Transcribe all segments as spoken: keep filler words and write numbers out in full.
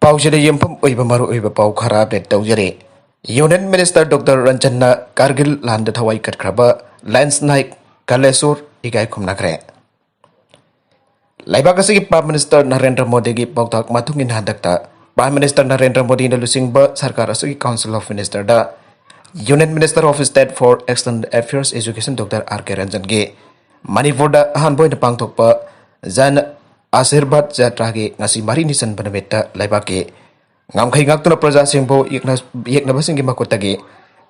ꯄꯥꯎꯁꯤꯗ ꯌꯨꯝꯐꯝ ꯑꯣꯏꯕ ꯃꯔꯨꯑꯣꯏꯕ ꯄꯥꯎ ꯈꯔ ꯑꯞꯗꯦꯠ ꯇꯧꯖꯔꯤ꯫ ꯌꯨꯅꯤꯌꯟ ꯃꯤꯅꯤꯁꯇꯔ ꯗꯣꯛꯇꯔ ꯔꯟꯖꯟꯅ ꯀꯥꯔꯒꯤꯜ ꯂꯥꯟꯗ ꯊꯋꯥꯏ ꯀꯠꯈ꯭ꯔꯕ ꯂꯦꯟꯁ ꯅꯥꯏꯛ ꯀꯂꯦꯁꯣꯔ ꯏꯀꯥꯏ ꯈꯨꯝꯅꯈ꯭ꯔꯦ꯫ ꯂꯩꯕꯥꯛ ꯑꯁꯤꯒꯤ ꯄ꯭ꯔꯥꯏꯝ ꯃꯤꯅꯤꯁꯇꯔ ꯅꯔꯦꯟꯗ꯭ꯔ ꯃꯣꯗꯤꯒꯤ ꯄꯥꯎꯇꯥꯛ ꯃꯇꯨꯡ ꯏꯟꯅ ꯍꯟꯗꯛꯇ ꯄ꯭ꯔꯥꯏꯝ ꯃꯤꯅꯤꯁꯇꯔ ꯅꯔꯦꯟꯗ꯭ꯔ ꯃꯣꯗꯤꯅ ꯂꯨꯆꯤꯡꯕ ꯁꯔꯀꯥꯔ ꯑꯁꯤꯒꯤ ꯀꯥꯎꯟꯁꯤꯜ ꯑꯣꯐ ꯃꯤꯅꯤꯁꯇꯔꯗ Union Minister of State for External Affairs Education doctor R K ꯔꯟꯖꯟꯒꯤ ꯃꯅꯤꯄꯨꯔꯗ ꯑꯍꯥꯟꯕ ꯑꯣꯏꯅ ꯄꯥꯡꯊꯣꯛꯄ ꯖꯟ ꯑꯥꯁꯤꯔꯕꯥꯗ ꯖꯥꯇ꯭ꯔꯥꯒꯤ ꯉꯁꯤ ꯃꯔꯤꯅꯤ ꯆꯟꯕ ꯅꯨꯃꯤꯠꯇ ꯂꯩꯕꯥꯛꯀꯤ ꯉꯝꯈꯩ ꯉꯥꯛꯇꯨꯅ ꯄ꯭ꯔꯖꯥꯁꯤꯡꯕꯨ ꯌꯦꯛꯅ-, ꯌꯦꯛꯅꯕꯁꯤꯡꯒꯤ ꯃꯈꯨꯠꯇꯒꯤ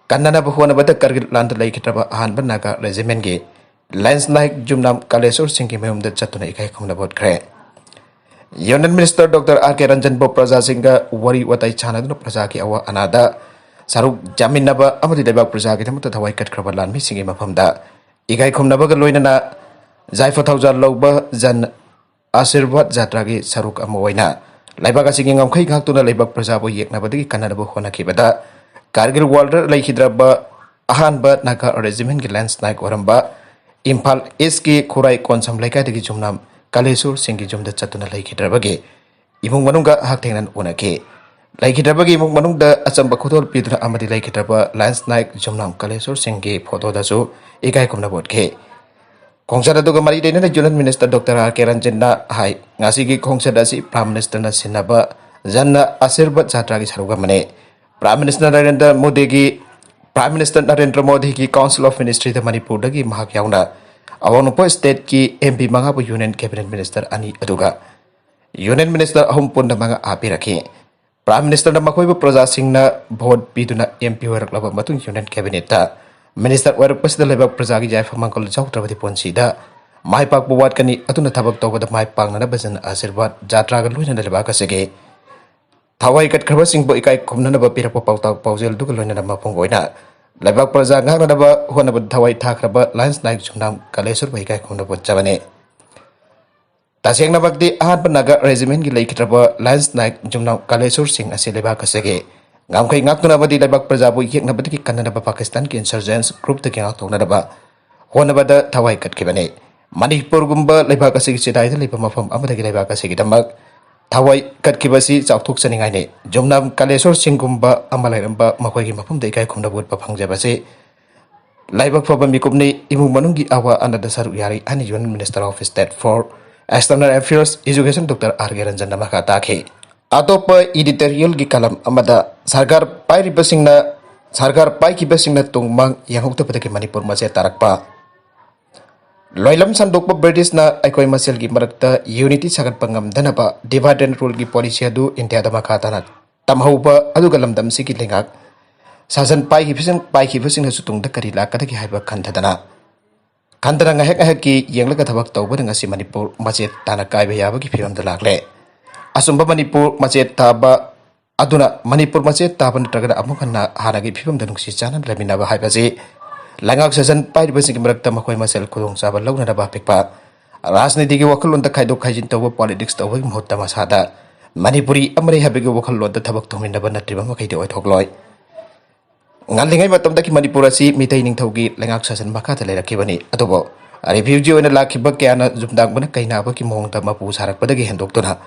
ꯀꯟꯅꯅꯕ ꯍꯣꯠꯅꯕꯗ ꯀꯥꯔꯒꯤꯜ ꯂꯥꯟꯗ ꯂꯩꯈꯤꯗ꯭ꯔꯕ ꯑꯍꯥꯟꯕ ꯅꯥꯒꯥ ꯔꯦꯖꯤꯃꯦꯟꯒꯤ ꯂꯦꯟꯁ ꯅꯥꯏꯛ ꯖꯨꯝꯅꯥꯝ ꯀꯂꯦꯁꯣꯔ ꯁꯤꯡꯒꯤ ꯃꯌꯨꯝꯗ ꯆꯠꯇꯨꯅ ꯏꯀꯥꯏ ꯈꯨꯝꯅꯕ ꯎꯠꯈ꯭ꯔꯦ꯫ ꯌꯨꯅꯤꯌꯟ ꯃꯤꯅꯤꯁꯇꯔ ꯗꯣꯛꯇꯔ ꯑꯥꯔ ꯀꯦ ꯔꯟꯖꯟꯕꯨ ꯄ꯭ꯔꯖꯥꯁꯤꯡꯒ ꯋꯥꯔꯤ ꯋꯥꯇꯥꯏ ꯁꯥꯟꯅꯗꯨꯅ ꯄ꯭ꯔꯖꯥꯒꯤ ꯑꯋꯥ ꯑꯅꯥꯗ ꯁꯔꯨꯛ ꯌꯥꯃꯤꯟꯅꯕ ꯑꯃꯗꯤ ꯂꯩꯕꯥꯛ ꯄ꯭ꯔꯖꯥꯒꯤꯗꯃꯛꯇ ꯊꯋꯥꯏ ꯀꯠꯈ꯭ꯔꯕ ꯂꯥꯟꯃꯤꯁꯤꯡꯒꯤ ꯃꯐꯝꯗ ꯏꯀꯥꯏ ꯈꯨꯝꯅꯕꯒ ꯂꯣꯏꯅꯅ ꯌꯥꯏꯐ ꯊꯧꯖꯥꯜ ꯂꯧꯕ ꯖꯟ ꯑꯥꯁꯤꯔꯕꯥꯗ ꯖꯥꯇ꯭ꯔꯥꯒꯤ ꯁꯔꯨꯛ ꯑꯃ ꯑꯣꯏꯅ ꯂꯩꯕꯥꯛ ꯑꯁꯤꯒꯤ ꯉꯝꯈꯩ ꯉꯥꯛꯇꯨꯅ ꯂꯩꯕꯥꯛ ꯄ꯭ꯔꯖꯥꯕꯨ ꯌꯦꯛꯅꯕꯗꯒꯤ ꯀꯟꯅꯅꯕ ꯍꯣꯠꯅꯈꯤꯕꯗ ꯀꯥꯔꯒꯤꯜ ꯋꯥꯔꯗ ꯂꯩꯈꯤꯗ꯭ꯔꯕ ꯑꯍꯥꯟꯕ ꯅꯥꯒꯥ ꯔꯦꯖꯤꯃꯦꯟꯒꯤ ꯂꯦꯟꯁ ꯅꯥꯏꯛ ꯑꯣꯏꯔꯝꯕ ꯏꯝꯐꯥꯜ ꯏꯁꯀꯤ ꯈꯨꯔꯥꯏ ꯀꯣꯟꯁꯝ ꯂꯩꯀꯥꯏꯗꯒꯤ ꯖꯨꯝꯅꯥꯝ ꯀꯂꯦꯁꯣꯔ ꯁꯤꯡꯒꯤ ꯌꯨꯝꯗ ꯆꯠꯇꯨꯅ ꯂꯩꯈꯤꯗ꯭ꯔꯕꯒꯤ ꯏꯃꯨꯡ ꯃꯅꯨꯡꯒ ꯍꯛꯊꯦꯡꯅꯅ ꯎꯅꯈꯤ꯫ ꯂꯩꯈꯤꯗ꯭ꯔꯕꯒꯤ ꯏꯃꯨꯡ ꯃꯅꯨꯡꯗ ꯑꯆꯝꯕ ꯈꯨꯗꯣꯜ ꯄꯤꯗꯨꯅ ꯑꯃꯗꯤ ꯂꯩꯈꯤꯗ꯭ꯔꯕ ꯂꯦꯟꯁ ꯅꯥꯏꯛ ꯖꯨꯝꯅꯥꯝ ꯀꯂꯦꯁꯣꯔ ꯁꯤꯡꯒꯤ ꯐꯣꯇꯣꯗꯁꯨ ꯏꯀꯥꯏ ꯈꯨꯝꯅꯕ ꯎꯠꯈꯤ꯫ ꯈꯣꯡꯆꯠ ꯑꯗꯨꯒ ꯃꯔꯤ ꯂꯩꯅꯅ ꯌꯨꯅꯤꯌꯟ ꯃꯤꯅꯤꯁꯇꯔ ꯗꯣꯛꯇꯔ ꯑꯥꯔ ꯀꯦ ꯔꯟꯖꯟꯅ ꯍꯥꯏ, ꯉꯁꯤꯒꯤ ꯈꯣꯡꯆꯠ ꯑꯁꯤ ꯄ꯭ꯔꯥꯏꯝ ꯃꯤꯅꯤꯁꯇꯔꯅ ꯁꯤꯟꯅꯕ ꯖꯟꯅ ꯑꯥꯁꯤꯔꯕꯥꯗ ꯖꯥꯇ꯭ꯔꯥꯒꯤ ꯁꯔꯨꯛ ꯑꯃꯅꯤ꯫ ꯄ꯭ꯔꯥꯏꯝ ꯃꯤꯅꯤꯁꯇꯔ ꯅꯔꯦꯟꯗ꯭ꯔ ꯃꯣꯗꯤꯒꯤ, ꯄ꯭ꯔꯥꯏꯝ ꯃꯤꯅꯤꯁꯇꯔ ꯅꯔꯦꯟꯗ꯭ꯔ ꯃꯣꯗꯤꯒꯤ ꯀꯥꯎꯟꯁꯤꯜ ꯑꯣꯐ ꯃꯤꯅꯤꯁꯇ꯭ꯔꯤꯗ ꯃꯅꯤꯄꯨꯔꯗꯒꯤ ꯃꯍꯥꯛ ꯌꯥꯎꯅ ꯑꯋꯥꯡ ꯅꯣꯡꯄꯣꯛ ꯁ꯭ꯇꯦꯠꯀꯤ ꯑꯦꯝ ꯄꯤ ꯃꯉꯥꯕꯨ ꯌꯨꯅꯤꯌꯟ ꯀꯦꯕꯤꯅꯦꯠ ꯃꯤꯅꯤꯁꯇꯔ ꯑꯅꯤ ꯑꯗꯨꯒ ꯌꯨꯅꯤꯌꯟ ꯃꯤꯅꯤꯁꯇꯔ ꯑꯍꯨꯝ ꯄꯨꯟꯅ ꯃꯉꯥ ꯍꯥꯞꯄꯤꯔꯛꯈꯤ꯫ ꯄ꯭ꯔꯥꯏꯝ ꯃꯤꯅꯤꯁꯇꯔꯅ ꯃꯈꯣꯏꯕꯨ ꯄ꯭ꯔꯖꯥꯁꯤꯡꯅ ꯚꯣꯠ ꯄꯤꯗꯨꯅ ꯑꯦꯝ ꯄꯤ ꯑꯣꯏꯔꯛꯂꯕ ꯃꯇꯨꯡ ꯌꯨꯅꯤꯌꯟ ꯀꯦꯕꯤꯅꯦꯠꯇ ꯃꯤꯅꯤꯁꯇꯔ ꯑꯣꯏꯔꯛꯄꯁꯤꯗ ꯂꯩꯕꯥꯛ ꯄ꯭ꯔꯖꯥꯒꯤ ꯌꯥꯏꯐ ꯃꯪꯒꯣꯜ ꯌꯥꯎꯗ꯭ꯔꯕꯗꯤ ꯄꯨꯟꯁꯤꯗ ꯃꯥꯏ ꯄꯥꯛꯄ ꯋꯥꯠꯀꯅꯤ꯫ ꯑꯗꯨꯅ ꯊꯕꯛ ꯇꯧꯕꯗ ꯃꯥꯏ ꯄꯥꯛꯅꯅꯕ ꯖꯟ ꯑꯥꯁꯤꯔꯕꯥꯗ ꯖꯥꯇ꯭ꯔꯥꯒ ꯂꯣꯏꯅꯅ ꯂꯩꯕꯥꯛ ꯑꯁꯤꯒꯤ ꯊꯋꯥꯏ ꯀꯠꯈ꯭ꯔꯕꯁꯤꯡꯕꯨ ꯏꯀꯥꯏ ꯈꯨꯝꯅꯅꯕ ꯄꯤꯔꯛꯄ ꯄꯥꯎꯇꯥꯛ ꯄꯥꯎꯖꯦꯜꯗꯨꯒ ꯂꯣꯏꯅꯅ ꯃꯄꯨꯡ ꯑꯣꯏꯅ ꯂꯩꯕꯥꯛ ꯄ꯭ꯔꯖꯥ ꯉꯥꯛꯅꯅꯕ ꯍꯣꯠꯅꯕꯗ ꯊꯋꯥꯏ ꯊꯥꯈ꯭ꯔꯕ ꯂꯦꯟꯁ ꯅꯥꯏꯛ ꯖꯨꯝꯅꯥꯝ ꯀꯂꯦꯁꯣꯔꯕꯨ ꯏꯀꯥꯏ ꯈꯨꯝꯅꯕ ꯎꯠꯆꯕꯅꯤ꯫ ꯇꯁꯦꯡꯅꯃꯛꯇꯤ ꯑꯍꯥꯟꯕ ꯅꯥꯒꯥ ꯔꯦꯖꯤꯃꯦꯟꯒꯤ ꯂꯩꯈꯤꯗ꯭ꯔꯕ ꯂꯦꯟꯁ ꯅꯥꯏꯛ ꯖꯨꯝꯅꯥꯝ ꯀꯂꯦꯁꯣꯔ ꯁꯤꯡ ꯑꯁꯤ ꯂꯩꯕꯥꯛ ꯑꯁꯤꯒꯤ ꯉꯝꯈꯩ ꯉꯥꯛꯇꯨꯅ ꯑꯃꯗꯤ ꯂꯩꯕꯥꯛ ꯄ꯭ꯔꯖꯥꯕꯨ ꯌꯦꯛꯅꯕꯗꯒꯤ ꯀꯟꯅꯅꯕ ꯄꯥꯀꯤꯁꯇꯥꯟꯒꯤ ꯏꯟꯁꯔꯖꯦꯟꯁ ꯒ꯭ꯔꯨꯞꯇꯒꯤ ꯉꯥꯛꯊꯣꯛꯅꯅꯕ ꯍꯣꯠꯅꯕꯗ ꯊꯋꯥꯏ ꯀꯠꯈꯤꯕꯅꯤ꯫ ꯃꯅꯤꯄꯨꯔꯒꯨꯝꯕ ꯂꯩꯕꯥꯛ ꯑꯁꯤꯒꯤ ꯆꯤꯗꯥꯏꯗ ꯂꯩꯕ ꯃꯐꯝ ꯑꯃꯗꯒꯤ ꯂꯩꯕꯥꯛ ꯑꯁꯤꯒꯤꯗꯃꯛ ꯊꯋꯥꯏ ꯀꯠꯈꯤꯕꯁꯤ ꯆꯥꯎꯊꯣꯛꯆꯅꯤꯡꯉꯥꯏꯅꯤ꯫ ꯖꯨꯝꯅꯥꯝ ꯀꯥꯂꯦꯁꯣꯔ ꯁꯤꯡꯒꯨꯝꯕ ꯑꯃ ꯂꯩꯔꯝꯕ ꯃꯈꯣꯏꯒꯤ ꯃꯐꯝꯗ ꯏꯀꯥꯏ ꯈꯨꯝꯅꯕ ꯎꯠꯄ ꯐꯪꯖꯕꯁꯤ ꯂꯥꯏꯕꯛ ꯐꯕ ꯃꯤꯀꯨꯞꯅꯤ꯫ ꯏꯃꯨꯡ ꯃꯅꯨꯡꯒꯤ ꯑꯋꯥ ꯑꯅꯥꯗ ꯁꯔꯨꯛ ꯌꯥꯔꯤ ꯍꯥꯏꯅ Union Minister of State for External Affairs Education Doctor R K Ranjan ꯅ ꯃꯈꯥ ꯇꯥꯈꯤ꯫ ꯑꯇꯣꯞꯄ editorial ꯒꯤ column ꯑꯃꯗ ꯁꯔꯀꯥꯔ ꯄꯥꯏꯔꯤꯕꯁꯤꯡꯅ, ꯁꯔꯀꯥꯔ ꯄꯥꯏꯈꯤꯕꯁꯤꯡꯅ ꯇꯨꯡ ꯃꯥꯡ ꯌꯦꯡꯍꯧꯗꯕꯗꯒꯤ ꯃꯅꯤꯄꯨꯔ ꯃꯆꯦꯠ ꯇꯥꯔꯛꯄ꯫ ꯂꯣꯏꯂꯝ ꯁꯟꯗꯣꯛꯄ ꯕ꯭ꯔꯤꯇꯤꯁꯅ ꯑꯩꯈꯣꯏ ꯃꯁꯦꯜꯒꯤ ꯃꯔꯛꯇ unity ꯁꯥꯒꯠꯄ ꯉꯝꯗꯅꯕ divide and rule ꯒꯤ policy ꯑꯗꯨ ꯏꯟꯗꯤꯌꯥꯗ ꯃꯈꯥ ꯇꯥꯅ ꯇꯝꯍꯧꯕ, ꯑꯗꯨꯒ ꯂꯝꯗꯝꯁꯤꯒꯤ ꯂꯩꯉꯥꯛ ꯁꯥꯁꯟ ꯄꯥꯏꯈꯤꯕꯁꯤꯡ, ꯄꯥꯏꯈꯤꯕꯁꯤꯡꯅꯁꯨ ꯇꯨꯡꯗ ꯀꯔꯤ ꯂꯥꯛꯀꯗꯒꯦ ꯍꯥꯏꯕ ꯈꯟꯊꯗꯅ, ꯈꯟꯊꯅ ꯉꯥꯏꯍꯥꯛ ꯉꯥꯏꯍꯥꯛꯀꯤ ꯌꯦꯡꯂꯒ ꯊꯕꯛ ꯇꯧꯕꯅ ꯉꯁꯤ ꯃꯅꯤꯄꯨꯔ ꯃꯆꯦꯠ ꯇꯥꯅ ꯀꯥꯏꯕ ꯌꯥꯕꯒꯤ ꯐꯤꯕꯝꯗ ꯂꯥꯛꯂꯦ꯫ ꯑꯆꯨꯝꯕ ꯃꯅꯤꯄꯨꯔ ꯃꯆꯦꯠ ꯇꯥꯕ ꯑꯗꯨꯅ ꯃꯅꯤꯄꯨꯔ ꯃꯆꯦꯠ ꯇꯥꯕ ꯅꯠꯇ꯭ꯔꯒꯅ ꯑꯃꯨꯛ ꯍꯟꯅ ꯍꯥꯟꯅꯒꯤ ꯐꯤꯕꯝꯗ ꯅꯨꯡꯁꯤ ꯆꯥꯟꯅꯅ ꯂꯩꯃꯤꯟꯅꯕ ꯍꯥꯏꯕꯁꯤ ꯂꯩꯉꯥꯛ ꯁꯥꯁꯟ ꯄꯥꯏꯔꯤꯕꯁꯤꯡꯒꯤ ꯃꯔꯛꯇ ꯃꯈꯣꯏ ꯃꯁꯦꯜ ꯈꯨꯗꯣꯡꯆꯥꯕ ꯂꯧꯅꯅꯕ ꯑꯄꯤꯛꯄ ꯔꯥꯖꯅꯤꯇꯤꯒꯤ ꯋꯥꯈꯜꯂꯣꯟꯗ ꯈꯥꯏꯗꯣꯛ ꯈꯥꯏꯖꯤꯟ ꯇꯧꯕ politics ꯇꯧꯕꯒꯤ ꯃꯍꯨꯠꯇ ꯃꯁꯥꯗ ꯃꯅꯤꯄꯨꯔꯤ ꯑꯃꯅꯤ ꯍꯥꯏꯕꯒꯤ ꯋꯥꯈꯜꯂꯣꯟꯗ ꯊꯕꯛ ꯇꯧꯃꯤꯟꯅꯕ ꯅꯠꯇ꯭ꯔꯤꯕ ꯃꯈꯩꯗꯤ ꯑꯣꯏꯊꯣꯛꯂꯣꯏ꯫ ꯉꯜꯂꯤꯉꯩ ꯃꯇꯝꯗꯒꯤ ꯃꯅꯤꯄꯨꯔ ꯑꯁꯤ ꯃꯤꯇꯩ ꯅꯤꯡꯊꯧꯒꯤ ꯂꯩꯉꯥꯛ ꯁꯥꯁꯟ ꯃꯈꯥꯗ ꯂꯩꯔꯛꯈꯤꯕꯅꯤ꯫ ꯑꯗꯨꯕꯨ refugee ꯑꯣꯏꯅ ꯂꯥꯛꯈꯤꯕ ꯀꯌꯥꯅ ꯖꯨꯝꯗꯥꯡꯕꯅ ꯀꯩꯅꯥꯕꯒꯤ ꯃꯑꯣꯡꯗ ꯃꯄꯨ ꯁꯥꯔꯛꯄꯗꯒꯤ ꯍꯦꯟꯗꯣꯛꯇꯨꯅ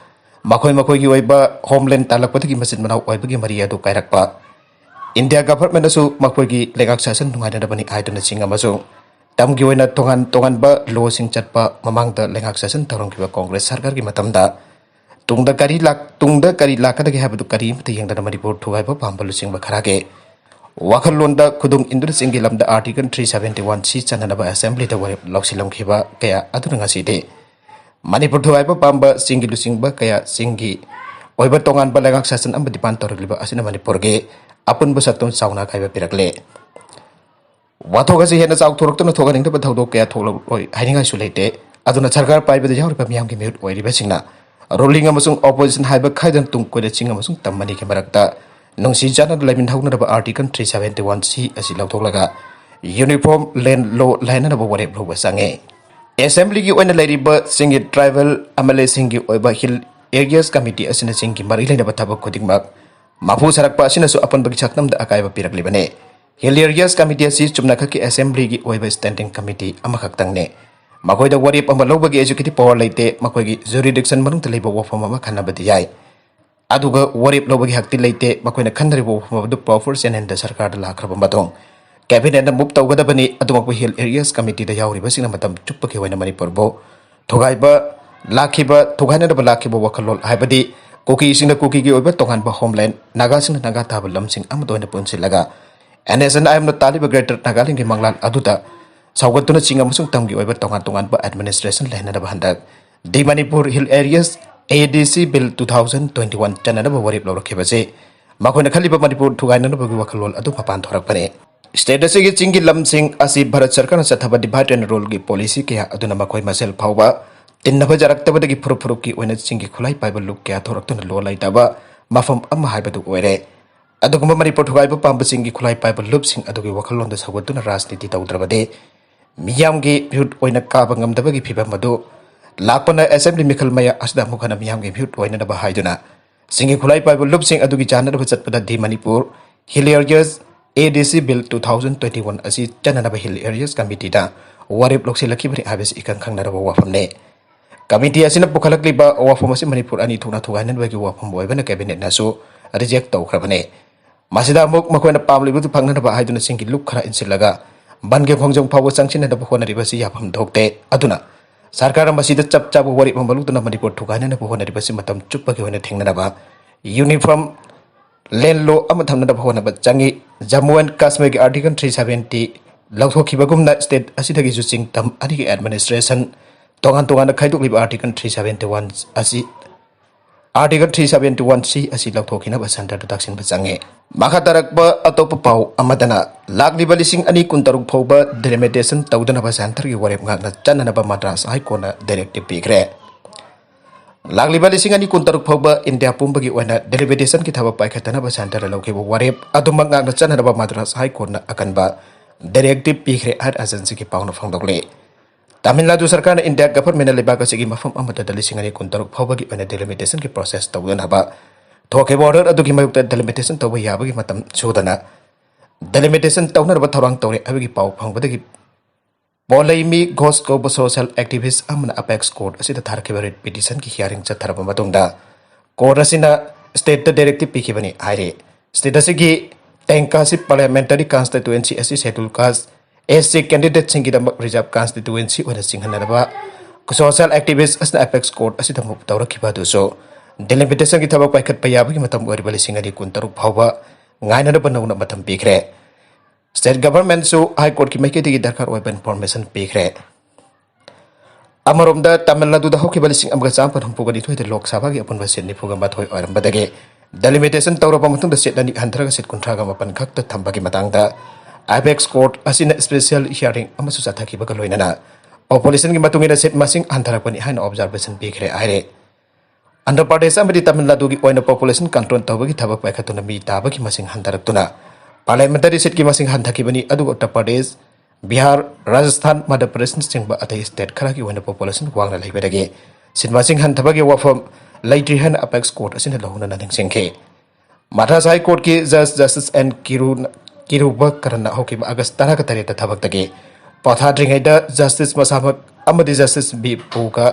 ꯃꯈꯣꯏ ꯃꯈꯣꯏꯒꯤ ꯑꯣꯏꯕ homeland ꯇꯥꯜꯂꯛꯄꯗꯒꯤ ꯃꯆꯤꯟ ꯃꯅꯥꯎ ꯑꯣꯏꯕꯒꯤ ꯃꯔꯤ ꯑꯗꯨ ꯀꯥꯏꯔꯛꯄ꯫ ꯏꯟꯗꯤꯌꯥ government ꯅꯁꯨ ꯃꯈꯣꯏꯒꯤ ꯂꯩꯉꯥꯛ ꯁꯥꯁꯟ ꯅꯨꯡꯉꯥꯏꯅꯅꯕꯅꯤ ꯍꯥꯏꯗꯨꯅ ꯆꯤꯡ ꯑꯃꯁꯨꯡ ꯇꯝꯒꯤ ꯑꯣꯏꯅ ꯇꯣꯉꯥꯟ ꯇꯣꯉꯥꯟꯕ law ꯁꯤꯡ ꯆꯠꯄ ꯃꯃꯥꯡꯗ ꯂꯩꯉꯥꯛ ꯁꯥꯁꯟ ꯇꯧꯔꯝꯈꯤꯕ ꯀꯣꯡꯒ꯭ꯔꯦꯁ ꯁꯔꯀꯥꯔꯒꯤ ꯃꯇꯝꯗ ꯇꯨꯡꯗ ꯀꯔꯤ ꯂꯥꯛ-, ꯇꯨꯡꯗ ꯀꯔꯤ ꯂꯥꯛꯀꯗꯒꯦ ꯍꯥꯏꯕꯗꯨ ꯀꯔꯤꯃꯠꯇ ꯌꯦꯡꯗꯅ ꯃꯅꯤꯄꯨꯔ ꯊꯨꯒꯥꯏꯕ ꯄꯥꯝꯕ ꯂꯨꯆꯤꯡꯕ ꯈꯔꯒꯤ ꯋꯥꯈꯜꯂꯣꯟꯗ ꯈꯨꯗꯨꯡ ꯏꯟꯗꯨꯅ ꯆꯤꯡꯒꯤ ꯂꯝꯗ Article three seventy one C ꯆꯟꯅꯅꯕ assembly ꯗ ꯋꯥꯔꯦꯞ ꯂꯧꯁꯤꯜꯂꯝꯈꯤꯕ ꯀꯌꯥ ꯑꯗꯨꯅ ꯉꯁꯤꯗꯤ ꯃꯅꯤꯄꯨꯔ ꯊꯨꯒꯥꯏꯕ ꯄꯥꯝꯕ ꯆꯤꯡꯒꯤ ꯂꯨꯆꯤꯡꯕ ꯀꯌꯥ ꯆꯤꯡꯒꯤ ꯑꯣꯏꯕ ꯇꯣꯉꯥꯟꯕ ꯂꯩꯉꯥꯛ ꯁꯥꯁꯟ ꯑꯃ demand ꯇꯧꯔꯛꯂꯤꯕ ꯑꯁꯤꯅ ꯃꯅꯤꯄꯨꯔꯒꯤ ꯑꯄꯨꯟꯕ ꯁꯛꯇꯝ ꯆꯥꯎꯅ ꯑꯀꯥꯏꯕ ꯄꯤꯔꯛꯂꯦ꯫ ꯋꯥꯊꯣꯛ ꯑꯁꯤ ꯍꯦꯟꯅ ꯆꯥꯎꯊꯣꯔꯛꯇꯨꯅ ꯊꯣꯛꯍꯟꯅꯤꯡꯗꯕ ꯊꯧꯗꯣꯛ ꯀꯌꯥ ꯊꯣꯛꯂꯛꯂꯣꯏ ꯍꯥꯏꯅꯤꯡꯉꯥꯏꯁꯨ ꯂꯩꯇꯦ꯫ ꯑꯗꯨꯅ ꯁꯔꯀꯥꯔ ꯄꯥꯏꯕꯗ ꯌꯥꯎꯔꯤꯕ ꯃꯤꯌꯥꯝꯒꯤ ꯃꯤꯍꯨꯠ ꯑꯣꯏꯔꯤꯕꯁꯤꯡꯅ, ruling ꯑꯃꯁꯨꯡ opposition ꯍꯥꯏꯕ ꯈꯥꯏꯗꯅ ꯇꯨꯡ ꯀꯣꯏꯅ ꯆꯤꯡ ꯑꯃꯁꯨꯡ ꯇꯝ ꯑꯅꯤꯒꯤ ꯃꯔꯛꯇ ꯅꯨꯡꯁꯤ ꯆꯥꯟꯅꯅ ꯂꯩꯃꯤꯟꯍꯧꯅꯅꯕ Article three seventy one C ꯑꯁꯤ ꯂꯧꯊꯣꯛꯂꯒ uniform land law ꯂꯩꯍꯟꯅꯕ ꯋꯥꯔꯦꯞ ꯂꯧꯕ ꯆꯪꯉꯤ꯫ Assembly ꯒꯤ ꯑꯣꯏꯅ ꯂꯩꯔꯤꯕ ꯆꯤꯡꯒꯤ tribal M L A ꯁꯤꯡꯒꯤ ꯑꯣꯏꯕ Hill Areas Committee ꯑꯁꯤꯅ ꯆꯤꯡꯒꯤ ꯃꯔꯤ ꯂꯩꯅꯕ ꯊꯕꯛ ꯈꯨꯗꯤꯡꯃꯛ ꯃꯄꯨ ꯁꯥꯔꯛꯄ ꯑꯁꯤꯅꯁꯨ ꯑꯄꯨꯟꯕꯒꯤ ꯁꯛꯇꯝꯗ ꯑꯀꯥꯏꯕ ꯄꯤꯔꯛꯂꯤꯕꯅꯤ꯫ Hill Areas Committee ꯑꯁꯤ ꯆꯨꯝꯅꯈꯛꯀꯤ assembly ꯒꯤ ꯑꯣꯏꯕ standing committee ꯑꯃꯈꯛꯇꯪꯅꯤ꯫ ꯃꯈꯣꯏꯗ ꯋꯥꯔꯦꯞ ꯑꯃ ꯂꯧꯕꯒꯤ executive power ꯂꯩꯇꯦ꯫ ꯃꯈꯣꯏꯒꯤ jurisdiction ꯃꯅꯨꯡꯗ ꯂꯩꯕ ꯋꯥꯐꯝ ꯑꯃ ꯈꯟꯅꯕꯗꯤ ꯌꯥꯏ, ꯑꯗꯨꯒ ꯋꯥꯔꯦꯞ ꯂꯧꯕꯒꯤ ꯍꯛꯇꯤ ꯂꯩꯇꯦ꯫ ꯃꯈꯣꯏꯅ ꯈꯟꯅꯔꯤꯕ ꯋꯥꯐꯝ ꯑꯗꯨ powerful channelꯗ ꯁꯔꯀꯥꯔꯗ ꯂꯥꯛꯈ꯭ꯔꯕ ꯃꯇꯨꯡ cabinetꯅ move ꯇꯧꯒꯗꯕꯅꯤ꯫ ꯑꯗꯨꯃꯛꯄꯨ Hill Areas Committeeꯗ ꯌꯥꯎꯔꯤꯕꯁꯤꯡꯅ ꯃꯇꯝ ꯆꯨꯞꯄꯒꯤ ꯑꯣꯏꯅ ꯃꯅꯤꯄꯨꯔꯕꯨ ꯊꯨꯒꯥꯏꯕ ꯂꯥꯛꯈꯤꯕ, ꯊꯨꯒꯥꯏꯅꯅꯕ ꯂꯥꯛꯈꯤꯕ ꯋꯥꯈꯜꯂꯣꯟ, ꯍꯥꯏꯕꯗꯤ ꯀꯨꯀꯤꯁꯤꯡꯅ ꯀꯨꯀꯤꯒꯤ ꯑꯣꯏꯕ ꯇꯣꯉꯥꯟꯕ homeland, ꯅꯥꯒꯥꯁꯤꯡꯅ ꯅꯥꯒꯥ ꯇꯥꯕ ꯂꯝꯁꯤꯡ ꯑꯃꯠꯇ ꯑꯣꯏꯅ ꯄꯨꯟꯁꯤꯜꯂꯒ NSNIMꯅ ꯇꯥꯜꯂꯤꯕ Greater Nagalandꯒꯤ ꯃꯪꯂꯥꯟ ꯑꯗꯨꯗ ꯁꯧꯒꯠꯇꯨꯅ ꯆꯤꯡ ꯑꯃꯁꯨꯡ ꯇꯝꯒꯤ ꯑꯣꯏꯕ ꯇꯣꯉꯥꯟ ꯇꯣꯉꯥꯟꯕ administration ꯂꯩꯍꯟꯅꯕ ꯍꯟꯗꯛ The Manipur Hill Areas ADC Bill two thousand twenty one ꯆꯠꯅꯅꯕ ꯋꯥꯔꯦꯞ ꯂꯧꯔꯛꯈꯤꯕꯁꯤ ꯃꯈꯣꯏꯅ ꯈꯜꯂꯤꯕ ꯃꯅꯤꯄꯨꯔ ꯊꯨꯒꯥꯏꯅꯅꯕꯒꯤ ꯋꯥꯈꯜꯂꯣꯟ ꯑꯗꯨ ꯃꯄꯥꯟ ꯊꯣꯔꯛꯄꯅꯤ꯫ State ꯑꯁꯤꯒꯤ ꯆꯤꯡꯒꯤ ꯂꯝꯁꯤꯡ ꯑꯁꯤ ꯚꯥꯔꯠ ꯁꯔꯀꯥꯔꯅ ꯆꯠꯊꯕ divide and ruleꯒꯤ policy ꯀꯌꯥ ꯑꯗꯨꯅ ꯃꯈꯣꯏ ꯃꯁꯦꯜ ꯐꯥꯎꯕ ꯇꯤꯟꯅꯕ ꯌꯥꯔꯛꯇꯕꯗꯒꯤ ꯐꯨꯔꯨꯞ ꯐꯨꯔꯨꯞꯀꯤ ꯑꯣꯏꯅ ꯆꯤꯡꯒꯤ ꯈꯨꯠꯂꯥꯏ ꯄꯥꯏꯕ ꯂꯨꯞ ꯀꯌꯥ ꯊꯣꯔꯛꯇꯨꯅ ꯂꯣ ꯂꯩꯇꯕ ꯃꯐꯝ ꯑꯃ ꯍꯥꯏꯕꯗꯨ ꯑꯣꯏꯔꯦ꯫ ꯑꯗꯨꯒꯨꯝꯕ ꯃꯅꯤꯄꯨꯔ ꯊꯨꯒꯥꯏꯕ ꯄꯥꯝꯕꯁꯤꯡꯒꯤ ꯈꯨꯠꯂꯥꯏ ꯄꯥꯏꯕ ꯂꯨꯞꯁꯤꯡ ꯑꯗꯨꯒꯤ ꯋꯥꯈꯜꯂꯣꯟꯗ ꯁꯧꯒꯠꯇꯨꯅ ꯔꯥꯖꯅꯤꯇꯤ ꯇꯧꯗ꯭ꯔꯕꯗꯤ ꯃꯤꯌꯥꯝꯒꯤ ꯃꯤꯍꯨꯠ ꯑꯣꯏꯅ ꯀꯥꯕ ꯉꯝꯗꯕꯒꯤ ꯐꯤꯚꯝ ꯑꯗꯨ ꯂꯥꯛꯄꯅ assembly ꯃꯤꯈꯜ ꯃꯌꯥ ꯑꯁꯤꯗ ꯑꯃꯨꯛ ꯍꯟꯅ ꯃꯤꯌꯥꯝꯒꯤ ꯃꯤꯍꯨꯠ ꯑꯣꯏꯅꯅꯕ ꯍꯥꯏꯗꯨꯅ ꯆꯤꯡꯒꯤ ꯈꯨꯠꯂꯥꯏ ꯄꯥꯏꯕ ꯂꯨꯞꯁꯤꯡ ꯑꯗꯨꯒꯤ ꯆꯥꯅꯅꯕ ꯆꯠꯄꯗ The Manipur Hill Areas ADC Bill two thousand twenty one ꯑꯁꯤ ꯆꯠꯅꯅꯕ Hill Areas Committeeꯗ ꯋꯥꯔꯦꯞ ꯂꯧꯁꯤꯜꯂꯛꯈꯤꯕꯅꯤ ꯍꯥꯏꯕꯁꯤ ꯏꯈꯪ ꯈꯪꯅꯔꯕ ꯋꯥꯐꯝꯅꯤ꯫ Committee ꯑꯁꯤꯅ ꯄꯨꯈꯠꯂꯛꯂꯤꯕ ꯋꯥꯐꯝ ꯑꯁꯤ ꯃꯅꯤꯄꯨꯔ ꯑꯅꯤ ꯊꯣꯛꯅ ꯊꯨꯒꯥꯏꯅꯅꯕꯒꯤ ꯋꯥꯐꯝ ꯑꯣꯏꯕꯅ cabinetꯅꯁꯨ reject ꯇꯧꯈ꯭ꯔꯕꯅꯤ꯫ ꯃꯁꯤꯗ ꯑꯃꯨꯛ ꯃꯈꯣꯏꯅ ꯄꯥꯝꯂꯤꯕꯗꯨ ꯐꯪꯅꯅꯕ ꯍꯥꯏꯗꯨꯅ ꯆꯤꯡꯒꯤ ꯂꯨꯞ ꯈꯔ ꯏꯟꯁꯤꯜꯂꯒ ꯕꯟꯒꯤ ꯈꯣꯡꯖꯪ ꯐꯥꯎꯕ ꯆꯪꯁꯤꯟꯅꯅꯕ ꯍꯣꯠꯅꯔꯤꯕꯁꯤ ꯌꯥꯐꯝ ꯊꯣꯛꯇꯦ꯫ ꯑꯗꯨꯅ ꯁꯔꯀꯥꯔꯅ ꯃꯁꯤꯗ ꯆꯞ ꯆꯥꯕ ꯋꯥꯔꯦꯞ ꯑꯃ ꯂꯧꯗꯨꯅ ꯃꯅꯤꯄꯨꯔ ꯊꯨꯒꯥꯏꯅꯅꯕ ꯍꯣꯠꯅꯔꯤꯕꯁꯤ ꯃꯇꯝ ꯆꯨꯞꯄꯒꯤ ꯑꯣꯏꯅ ꯊꯤꯡꯅꯅꯕ uniform land law ꯑꯃ ꯊꯝꯅꯅꯕ ꯍꯣꯠꯅꯕ ꯆꯪꯏ꯫ Jammu and Kashmirꯒꯤ Article three seventy ꯂꯧꯊꯣꯛꯈꯤꯕꯒꯨꯝꯅ state ꯑꯁꯤꯗꯒꯤꯁꯨ ꯆꯤꯡ ꯇꯝ ꯑꯅꯤꯒꯤ administration ꯇꯣꯉꯥꯟ ꯇꯣꯉꯥꯟꯅ ꯈꯥꯏꯗꯣꯛꯂꯤꯕ Article three seventy one ꯑꯁꯤ Article three seventy one C ꯑꯁꯤ ꯂꯧꯊꯣꯛꯈꯤꯅꯕ centreꯗ ꯇꯥꯛꯁꯤꯟꯕ ꯆꯪꯉꯤ꯫ ꯃꯈꯥ ꯇꯥꯔꯛꯄ ꯑꯇꯣꯞꯄ ꯄꯥꯎ ꯑꯃꯗꯅ ꯂꯥꯛꯂꯤꯕ ꯂꯤꯁꯤꯡ ꯑꯅꯤ ꯀꯨꯟꯇꯔꯨꯛ ꯐꯥꯎꯕ delimitation ꯇꯧꯗꯅꯕ centreꯒꯤ ꯋꯥꯔꯦꯞ ꯉꯥꯛꯅ ꯆꯠꯅꯅꯕ ꯃꯗ꯭ꯔꯥꯁ High Courtꯅ directive ꯄꯤꯈ꯭ꯔꯦ꯫ ꯂꯥꯛꯂꯤꯕ ꯂꯤꯁꯤꯡ ꯑꯅꯤ ꯀꯨꯟꯇꯔꯨꯛ ꯐꯥꯎꯕ ꯏꯟꯗꯤꯌꯥ ꯄꯨꯝꯕꯒꯤ ꯑꯣꯏꯅ delimitation ꯊꯕꯛ ꯄꯥꯏꯈꯠꯇꯅꯕ centreꯗ ꯂꯧꯈꯤꯕ ꯋꯥꯔꯦꯞ ꯑꯗꯨꯃꯛ ꯉꯥꯛꯅ ꯆꯠꯅꯅꯕ ꯃꯗ꯭ꯔꯥꯁ High Courtꯅ ꯑꯀꯟꯕ directive ꯄꯤꯈ꯭ꯔꯦ ꯍꯥꯏꯅ agencyꯒꯤ ꯄꯥꯎꯅ ꯐꯣꯡꯗꯣꯛꯂꯤ꯫ ꯇꯥꯃꯤꯜ ꯅꯥꯗꯨ ꯁꯔꯀꯥꯔꯅ ꯏꯟꯗꯤꯌꯥ governmentꯅ ꯂꯩꯕꯥꯛ ꯑꯁꯤꯒꯤ ꯃꯐꯝ ꯑꯃꯠꯇꯗ ꯂꯤꯁꯤꯡ ꯑꯅꯤ ꯀꯨꯟꯇꯔꯨꯛ ꯐꯥꯎꯕꯒꯤ ꯑꯣꯏꯅ delimitation process ꯇꯧꯗꯅꯕ ꯊꯣꯛꯈꯤꯕ order ꯑꯗꯨꯒꯤ ꯃꯥꯌꯣꯛꯇ delimitation ꯇꯧꯕ ꯌꯥꯕꯒꯤ ꯃꯇꯝ ꯁꯨꯗꯅ delimitation ꯇꯧꯅꯅꯕ ꯊꯧꯔꯥꯡ ꯇꯧꯔꯦ ꯍꯥꯏꯕꯒꯤ ꯄꯥꯎ ꯐꯪꯕꯗꯒꯤ ꯄꯣꯂꯩꯃꯤ ꯘꯣꯁ ꯀꯧꯕ ꯁꯣꯁꯤꯌꯦꯜ ꯑꯦꯛꯇꯤꯚꯤꯁ꯭ꯠ ꯑꯃꯅ ꯑꯄꯦꯛꯁ ꯀꯣꯔꯠ ꯑꯁꯤꯗ ꯊꯥꯔꯛꯈꯤꯕ ꯔꯤꯠ ꯄꯤꯇꯤꯁꯟꯒꯤ ꯍꯤꯌꯥꯔꯤꯡ ꯆꯠꯊꯔꯕ ꯃꯇꯨꯡꯗ ꯀꯣꯔꯠ ꯑꯁꯤꯅ ꯁ꯭ꯇꯦꯠꯇ ꯗꯥꯏꯔꯦꯛꯇꯤꯚ ꯄꯤꯈꯤꯕꯅꯤ ꯍꯥꯏꯔꯤ꯫ ꯁ꯭ꯇꯦꯠ ꯑꯁꯤꯒꯤ ꯇꯦꯡꯀꯥꯁꯤ ꯄꯥꯔꯂꯤꯌꯥꯃꯦꯟꯇꯔꯤ ꯀꯟꯁꯇꯤꯇꯨꯌꯦꯟꯁꯤ ꯑꯁꯤ ꯁꯦꯗ꯭ꯌꯨꯜ ꯀꯥꯁ, ꯑꯦꯁ ꯁꯤ ꯀꯦꯟꯗꯤꯗꯦꯠꯁꯤꯡꯒꯤꯗꯃꯛ ꯔꯤꯖꯥꯔꯚ ꯀꯟꯁꯇꯤꯇꯨꯌꯦꯟꯁꯤ ꯑꯣꯏꯅ ꯆꯤꯡꯍꯟꯅꯅꯕ ꯁꯣꯁꯤꯌꯦꯜ ꯑꯦꯛꯇꯤꯚꯤꯁ꯭ꯠ ꯑꯁꯤꯅ ꯑꯦꯄꯦꯛꯁ ꯀꯣꯔꯠ ꯑꯁꯤꯗ ꯃꯨꯚ ꯇꯧꯔꯛꯈꯤꯕ ꯑꯗꯨꯁꯨ ꯗꯤꯂꯤꯃꯤꯇꯦꯁꯟꯒꯤ ꯊꯕꯛ ꯄꯥꯏꯈꯠꯄ ꯌꯥꯕꯒꯤ ꯃꯇꯝ ꯑꯣꯏꯔꯤꯕ ꯂꯤꯁꯤꯡ ꯑꯅꯤ ꯀꯨꯟꯇꯔꯨꯛ ꯐꯥꯎꯕ ꯉꯥꯏꯅꯅꯕ ꯅꯧꯅ ꯃꯇꯝ ꯄꯤꯈ꯭ꯔꯦ꯫ ꯁ꯭ꯇꯦꯠ ꯒꯚꯔꯟꯃꯦꯟꯠꯁꯨ ꯍꯥꯏ ꯀꯣꯔꯠꯀꯤ ꯃꯥꯏꯀꯩꯗꯒꯤ ꯗꯔꯀꯥꯔ ꯑꯣꯏꯕ ꯏꯟꯐꯣꯔꯃꯦꯁꯟ ꯄꯤꯈ꯭ꯔꯦ꯫ ꯑꯃꯔꯣꯝꯗ, ꯇꯥꯃꯤꯜ ꯅꯥꯗꯨꯗ ꯍꯧꯈꯤꯕ ꯂꯤꯁꯤꯡ ꯑꯃꯒ ꯆꯥꯃꯥꯄꯟ ꯍꯨꯝꯐꯨꯒ ꯅꯤꯊꯣꯏꯗ ꯂꯣꯛ ꯁꯚꯥꯒꯤ ꯑꯄꯨꯟꯕ ꯁꯤꯠ ꯅꯤꯐꯨꯒ ꯃꯥꯊꯣꯏ ꯑꯣꯏꯔꯝꯕꯗꯒꯤ ꯗꯤꯂꯤꯃꯤꯇꯦꯁꯟ ꯇꯧꯔꯕ ꯃꯇꯨꯡꯗ ꯁꯤꯠ ꯑꯅꯤ ꯍꯟꯊꯔꯒ ꯁꯤꯠ ꯀꯨꯟꯊ꯭ꯔꯥꯒ ꯃꯥꯄꯟ ꯈꯛꯇ ꯊꯝꯕꯒꯤ ꯃꯇꯥꯡꯗ ꯑꯦꯄꯦꯛꯁ ꯀꯣꯔꯠ ꯑꯁꯤꯅ ꯁ꯭ꯄꯦꯁꯤꯌꯦꯜ ꯍꯤꯌꯥꯔꯤꯡ ꯑꯃꯁꯨ ꯆꯠꯊꯈꯤꯕꯒ ꯂꯣꯏꯅꯅ ꯄꯣꯄꯨꯂꯦꯁꯟꯒꯤ ꯃꯇꯨꯡ ꯏꯟꯅ ꯁꯤꯠ ꯃꯁꯤꯡ ꯍꯟꯊꯔꯛꯄꯅꯤ ꯍꯥꯏꯅ ꯑꯣꯕꯖꯥꯔꯕꯦꯁꯟ ꯄꯤꯈ꯭ꯔꯦ ꯍꯥꯏꯔꯦ꯫ ꯑꯟꯙ꯭ꯔ ꯄ꯭ꯔꯗꯦꯁ ꯑꯃꯗꯤ ꯇꯥꯃꯤꯜ ꯅꯥꯗꯨꯒꯤ ꯑꯣꯏꯅ ꯄꯣꯄꯨꯂꯦꯁꯟ ꯀꯟꯇ꯭ꯔꯣꯜ ꯇꯧꯕꯒꯤ ꯊꯕꯛ ꯄꯥꯏꯈꯠꯇꯨꯅ ꯃꯤ ꯇꯥꯕꯒꯤ ꯃꯁꯤꯡ ꯍꯟꯊꯔꯛꯇꯨꯅ ꯄꯥꯔꯂꯤꯌꯥꯃꯦꯟꯇꯔꯤ ꯁꯤꯠꯀꯤ ꯃꯁꯤꯡ ꯍꯟꯊꯈꯤꯕꯅꯤ, ꯑꯗꯨꯒ ꯎꯠꯇꯔ ꯄ꯭ꯔꯗꯦꯁ, ꯕꯤꯍꯥꯔ, ꯔꯥꯖꯁꯊꯥꯟ, ꯃꯙ꯭ꯌ ꯄ꯭ꯔꯗꯦꯁꯅꯆꯤꯡꯕ ꯑꯇꯩ ꯁ꯭ꯇꯦꯠ ꯈꯔꯒꯤ ꯑꯣꯏꯅ ꯄꯣꯄꯨꯂꯦꯁꯟ ꯋꯥꯡꯅ ꯂꯩꯕꯗꯒꯤ ꯁꯤꯠ ꯃꯁꯤꯡ ꯍꯟꯊꯕꯒꯤ ꯋꯥꯐꯝ ꯂꯩꯇ꯭ꯔꯤ ꯍꯥꯏꯅ ꯑꯄꯦꯛꯁ ꯀꯣꯔꯠ ꯑꯁꯤꯅ ꯂꯧꯅꯅ ꯅꯤꯡꯁꯤꯡꯈꯤ꯫ ꯃꯗ꯭ꯔꯥꯁ ꯍꯥꯏ ꯀꯣꯔꯠꯀꯤ ꯖꯖ ꯖꯁꯇꯤꯁ ꯑꯦꯟ ꯀꯤꯔꯨ-, ꯀꯤꯔꯨꯕꯀꯔꯟꯅ ꯍꯧꯈꯤꯕ ꯑꯥꯒꯁ ꯇꯔꯥꯒ ꯇꯔꯦꯠꯇ ꯊꯕꯛꯇꯒꯤ ꯄꯣꯊꯥꯗ꯭ꯔꯤꯉꯩꯗ ꯖꯁꯇꯤꯁ ꯃꯁꯥꯃꯛ ꯑꯃꯗꯤ ꯖꯁꯇꯤꯁ ꯕꯤ ꯄꯨꯒ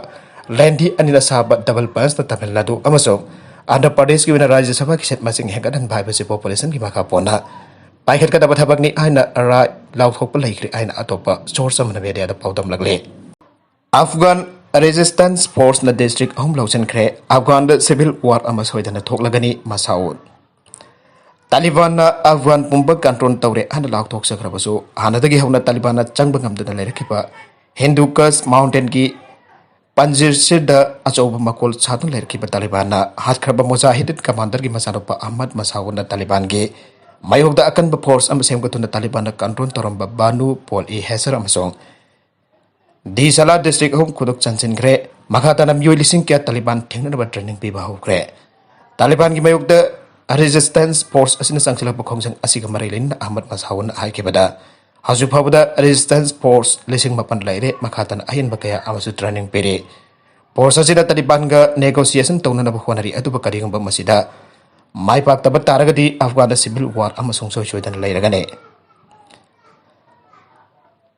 ꯂꯦꯟꯗꯤ ꯑꯅꯤꯅ ꯁꯥꯕ ꯗꯕꯜ ꯕꯦꯟꯆꯅ ꯇꯥꯃꯤꯜ ꯅꯥꯗꯨ ꯑꯃꯁꯨꯡ ꯑꯟꯙ꯭ꯔ ꯄ꯭ꯔꯗꯦꯁꯀꯤ ꯑꯣꯏꯅ ꯔꯥꯖ꯭ꯌ ꯁꯚꯥꯒꯤ ꯁꯤꯠ ꯃꯁꯤꯡ ꯍꯦꯟꯒꯠꯍꯟꯕ ꯍꯥꯏꯕꯁꯤ ꯄꯣꯄꯨꯂꯦꯁꯟꯒꯤ ꯃꯈꯥ ꯄꯣꯟꯅ ꯄꯥꯏꯈꯠꯀꯗꯕ ꯊꯕꯛꯅꯤ ꯍꯥꯏꯅ ꯔꯥꯏ ꯂꯥꯎꯊꯣꯛꯄ ꯂꯩꯈ꯭ꯔꯦ ꯍꯥꯏꯅ ꯑꯇꯣꯞꯄ ꯁꯣꯔꯁ ꯑꯃꯅ ꯃꯦꯗꯤꯌꯥꯗ ꯄꯥꯎꯗꯝꯂꯛꯂꯤ꯫ ꯑꯐꯒꯥꯟ ꯔꯦꯖꯤꯁꯇꯦꯟꯁ ꯐꯣꯔꯁꯅ ꯗꯤꯁꯇ꯭ꯔꯤꯛ ꯑꯍꯨꯝ ꯂꯧꯁꯤꯟꯈ꯭ꯔꯦ꯫ ꯑꯐꯒꯥꯟꯗ ꯁꯤꯚꯤꯜ ꯋꯥꯔ ꯑꯃ ꯁꯣꯏꯗꯅ ꯊꯣꯛꯂꯒꯅꯤ, ꯃꯁꯥꯎꯗ꯫ ꯇꯥꯂꯤꯕꯥꯟꯅ ꯑꯐꯒꯥꯟ ꯄꯨꯝꯕ ꯀꯟꯇ꯭ꯔꯣꯜ ꯇꯧꯔꯦ ꯍꯥꯏꯅ ꯂꯥꯎꯊꯣꯛꯆꯈ꯭ꯔꯕꯁꯨ, ꯍꯥꯟꯅꯗꯒꯤ ꯍꯧꯅ ꯇꯥꯂꯤꯕꯥꯟꯅ ꯆꯪꯕ ꯉꯝꯗꯅ ꯂꯩꯔꯛꯈꯤꯕ ꯍꯤꯟꯗꯨ ꯀꯁ ꯃꯥꯎꯟꯇꯦꯟꯒꯤ ꯄꯟꯖꯤꯔꯁꯤꯔꯗ ꯑꯆꯧꯕ ꯃꯀꯣꯜ ꯁꯥꯗꯨꯅ ꯂꯩꯔꯛꯈꯤꯕ ꯇꯥꯂꯤꯕꯥꯟꯅ ꯍꯥꯠꯈ꯭ꯔꯕ ꯃꯨꯖꯥꯍꯤꯗꯤꯟ ꯀꯃꯥꯟꯗꯔꯒꯤ ꯃꯆꯥꯅꯨꯄꯥ ꯑꯍꯃꯗ ꯃꯁꯥꯎꯗꯅ ꯇꯥꯂꯤꯕꯥꯟꯒꯤ ꯃꯥꯌꯣꯛꯇ ꯑꯀꯟꯕ ꯐꯣꯔꯁ ꯑꯃ ꯁꯦꯝꯒꯠꯇꯨꯅ ꯇꯥꯂꯤꯕꯥꯟꯅ ꯀꯟꯇ꯭ꯔꯣꯜ ꯇꯧꯔꯝꯕ ꯕꯥꯅꯨ, ꯄꯣꯜ ꯏ ꯍꯦꯁꯔ ꯑꯃꯁꯨꯡ ꯗꯤ ꯁꯂꯥ ꯗꯤꯁꯇ꯭ꯔꯤꯛ ꯑꯍꯨꯝ ꯈꯨꯗꯨꯞ ꯆꯟꯁꯤꯟꯈ꯭ꯔꯦ꯫ ꯃꯈꯥ ꯇꯥꯅ ꯃꯤꯑꯣꯏ ꯂꯤꯁꯤꯡ ꯀꯌꯥ ꯇꯥꯂꯤꯕꯥꯟ ꯊꯦꯡꯅꯅꯕ ꯇ꯭ꯔꯦꯅꯤꯡ ꯄꯤꯕ ꯍꯧꯈ꯭ꯔꯦ꯫ ꯇꯥꯂꯤꯕꯥꯟꯒꯤ ꯃꯥꯌꯣꯛꯇ ꯔꯦꯖꯤꯁꯇꯦꯟꯁ ꯐꯣꯔꯁ ꯑꯁꯤꯅ ꯆꯪꯁꯤꯜꯂꯛꯄ ꯈꯣꯡꯖꯪ ꯑꯁꯤꯒ ꯃꯔꯤ ꯂꯩꯅꯅ ꯑꯍꯃꯗ ꯃꯁꯥꯎꯟꯅ ꯍꯥꯏꯈꯤꯕꯗ, ꯍꯧꯖꯤꯛ ꯐꯥꯎꯕꯗ ꯔꯦꯖꯤꯁꯇꯦꯟꯁ ꯐꯣꯔꯁ ꯂꯤꯁꯤꯡ ꯃꯥꯄꯟ ꯂꯩꯔꯦ, ꯃꯈꯥ ꯇꯥꯅ ꯑꯍꯦꯟꯕ ꯀꯌꯥ ꯑꯃꯁꯨ ꯇ꯭ꯔꯦꯅꯤꯡ ꯄꯤꯔꯤ꯫ ꯐꯣꯔꯁ ꯑꯁꯤꯅ ꯇꯥꯂꯤꯕꯥꯟꯒ ꯅꯦꯒꯣꯁꯤꯌꯦꯁꯟ ꯇꯧꯅꯅꯕ ꯍꯣꯠꯅꯔꯤ, ꯑꯗꯨꯕꯨ ꯀꯔꯤꯒꯨꯝꯕ ꯃꯁꯤꯗ ꯃꯥꯏ ꯄꯥꯛꯇꯕ ꯇꯥꯔꯒꯗꯤ ꯑꯐꯒꯥꯟꯗ ꯁꯤꯚꯤꯜ ꯋꯥꯔ ꯑꯃ ꯁꯨꯡꯁꯣꯏ ꯁꯣꯏꯗꯅ ꯂꯩꯔꯒꯅꯤ꯫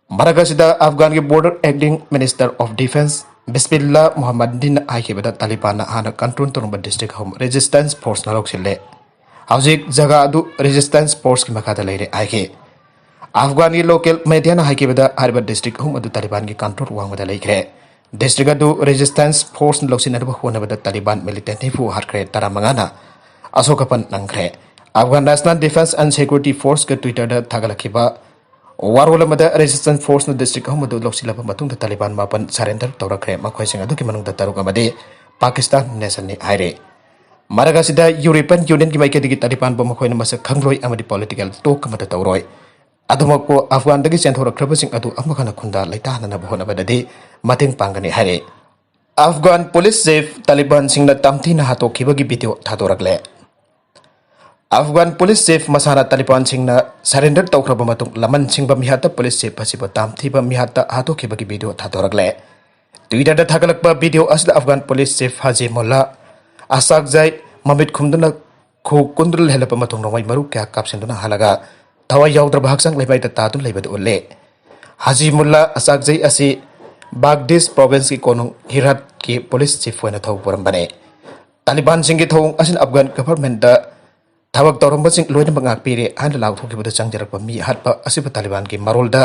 ꯃꯔꯛ ꯑꯁꯤꯗ ꯑꯐꯒꯥꯟꯒꯤ Border Acting Minister of Defence Bismillah ꯃꯨꯍꯝꯃꯗꯤꯟꯅ ꯍꯥꯏꯈꯤꯕꯗ, ꯇꯥꯂꯤꯕꯥꯟꯅ ꯍꯥꯟꯅ control ꯇꯧꯔꯝꯕ district ꯑꯍꯨꯝ resistance forceꯅ ꯂꯧꯁꯤꯜꯂꯦ꯫ ꯍꯧꯖꯤꯛ ꯖꯒꯥ ꯑꯗꯨ resistance forceꯀꯤ ꯃꯈꯥꯗ ꯂꯩꯔꯦ ꯍꯥꯏꯈꯤ꯫ ꯑꯐꯒꯥꯟꯒꯤ local mediaꯅ ꯍꯥꯏꯈꯤꯕꯗ, ꯍꯥꯏꯔꯤꯕ district ꯑꯍꯨꯝ ꯑꯗꯨ ꯇꯥꯂꯤꯕꯥꯟꯒꯤ control ꯋꯥꯡꯃꯗ ꯂꯩꯈ꯭ꯔꯦ꯫ District ꯑꯗꯨ resistance forceꯅ ꯂꯧꯁꯤꯟꯅꯅꯕ ꯍꯣꯠꯅꯕꯗ ꯇꯥꯂꯤꯕꯥꯟ militant ꯅꯤꯐꯨ ꯍꯥꯠꯈ꯭ꯔꯦ, ꯇꯔꯥꯃꯉꯥꯅ ꯑꯁꯣꯛ ꯑꯄꯟ ꯅꯪꯈ꯭ꯔꯦ꯫ ꯑꯐꯒꯥꯟ National Defence and Security Forceꯀ Twitterꯗ ꯊꯥꯒꯠꯂꯛꯈꯤꯕ ꯋꯥꯔꯣꯜ ꯑꯃꯗ, resistance forceꯅ district ꯑꯍꯨꯝ ꯑꯗꯨ ꯂꯧꯁꯤꯜꯂꯕ ꯃꯇꯨꯡꯗ ꯇꯥꯂꯤꯕꯥꯟ ꯃꯥꯄꯟ surrender ꯇꯧꯔꯛꯈ꯭ꯔꯦ, ꯃꯈꯣꯏꯁꯤꯡ ꯑꯗꯨꯒꯤ ꯃꯅꯨꯡꯗ ꯇꯔꯨꯛ ꯑꯃꯗꯤ ꯄꯥꯀꯤꯁꯇꯥꯟ nationalꯅꯤ ꯍꯥꯏꯔꯦ꯫ ꯃꯔꯛ ꯑꯁꯤꯗ European Unionꯒꯤ ꯃꯥꯏꯀꯩꯗꯒꯤ ꯇꯥꯂꯤꯕꯥꯟꯕꯨ ꯃꯈꯣꯏꯅ ꯃꯁꯛ ꯈꯪꯂꯣꯏ ꯑꯃꯗꯤ political talk ꯑꯃꯠꯇ ꯇꯧꯔꯣꯏ꯫ ꯑꯗꯨꯃꯛꯄꯨ ꯑꯐꯒꯥꯟꯗꯒꯤ ꯆꯦꯟꯊꯣꯔꯛꯈ꯭ꯔꯕꯁꯤꯡ ꯑꯗꯨ ꯑꯃꯨꯛ ꯍꯟꯅ ꯈꯨꯟꯗꯥ ꯂꯩꯇꯥꯅꯅꯕ ꯍꯣꯠꯅꯕꯗꯗꯤ ꯃꯇꯦꯡ ꯄꯥꯡꯒꯅꯤ ꯍꯥꯏꯔꯦ꯫ ꯑꯐꯒꯥꯟ police chief ꯇꯥꯂꯤꯕꯥꯟꯁꯤꯡꯅ ꯇꯝꯊꯤꯅ ꯍꯥꯠꯇꯣꯛꯈꯤꯕꯒꯤ video ꯊꯥꯗꯣꯔꯛꯂꯦ꯫ ꯑꯐꯒꯥꯟ police chief ꯃꯁꯥꯅ ꯇꯥꯂꯤꯕꯥꯟꯁꯤꯡꯅ surrender ꯇꯧꯈ꯭ꯔꯕ ꯃꯇꯨꯡ ꯂꯃꯟ ꯁꯤꯡꯕ ꯃꯤꯍꯥꯠꯇ police chief ꯑꯁꯤꯕꯨ ꯇꯝꯊꯤꯕ ꯃꯤꯍꯥꯠꯇ ꯍꯥꯠꯇꯣꯛꯈꯤꯕꯒꯤ video ꯊꯥꯗꯣꯔꯛꯂꯦ꯫ Twitterꯗ ꯊꯥꯒꯠꯂꯛꯄ video ꯑꯁꯤꯗ ꯑꯐꯒꯥꯟ police chief ꯍꯥꯖꯤ ꯃꯨꯜꯂꯥ ꯑꯁꯥꯛꯖꯥꯏ ꯃꯃꯤꯠ ꯈꯨꯝꯗꯨꯅ ꯈꯨ ꯀꯨꯟꯗꯨꯅ ꯂꯩꯍꯜꯂꯕ ꯃꯇꯨꯡ ꯅꯣꯡꯃꯩ ꯃꯔꯨ ꯀꯌꯥ ꯀꯥꯞꯁꯤꯟꯗꯨꯅ ꯍꯜꯂꯒ ꯊꯋꯥꯏ ꯌꯥꯎꯗ꯭ꯔꯕ ꯍꯛꯆꯥꯡ ꯂꯩꯃꯥꯏꯗ ꯇꯥꯗꯨꯅ ꯂꯩꯕꯗꯨ ꯎꯠꯂꯦ꯫ ꯍꯥꯖꯤ ꯃꯨꯜꯂꯥ ꯑꯁꯥꯛꯖꯩ ꯑꯁꯤ ꯕꯥꯒꯗꯤꯁ provinceꯀꯤ ꯀꯣꯅꯨꯡ ꯍꯤꯔꯥꯠꯀꯤ police chief ꯑꯣꯏꯅ ꯊꯧ ꯄꯨꯔꯝꯕꯅꯦ꯫ ꯇꯥꯂꯤꯕꯥꯟꯁꯤꯡꯒꯤ ꯊꯧꯑꯣꯡ ꯑꯁꯤꯅ ꯑꯐꯒꯥꯟ governmentꯗ ꯊꯕꯛ ꯇꯧꯔꯝꯕꯁꯤꯡ ꯂꯣꯏꯅꯃꯛ ꯉꯥꯛꯄꯤꯔꯦ ꯍꯥꯏꯅ ꯂꯥꯎꯊꯣꯛꯈꯤꯕꯗ ꯆꯪꯖꯔꯛꯄ ꯃꯤ ꯑꯍꯥꯠꯄ ꯑꯁꯤꯕꯨ ꯇꯥꯂꯤꯕꯥꯟꯒꯤ ꯃꯔꯣꯜꯗ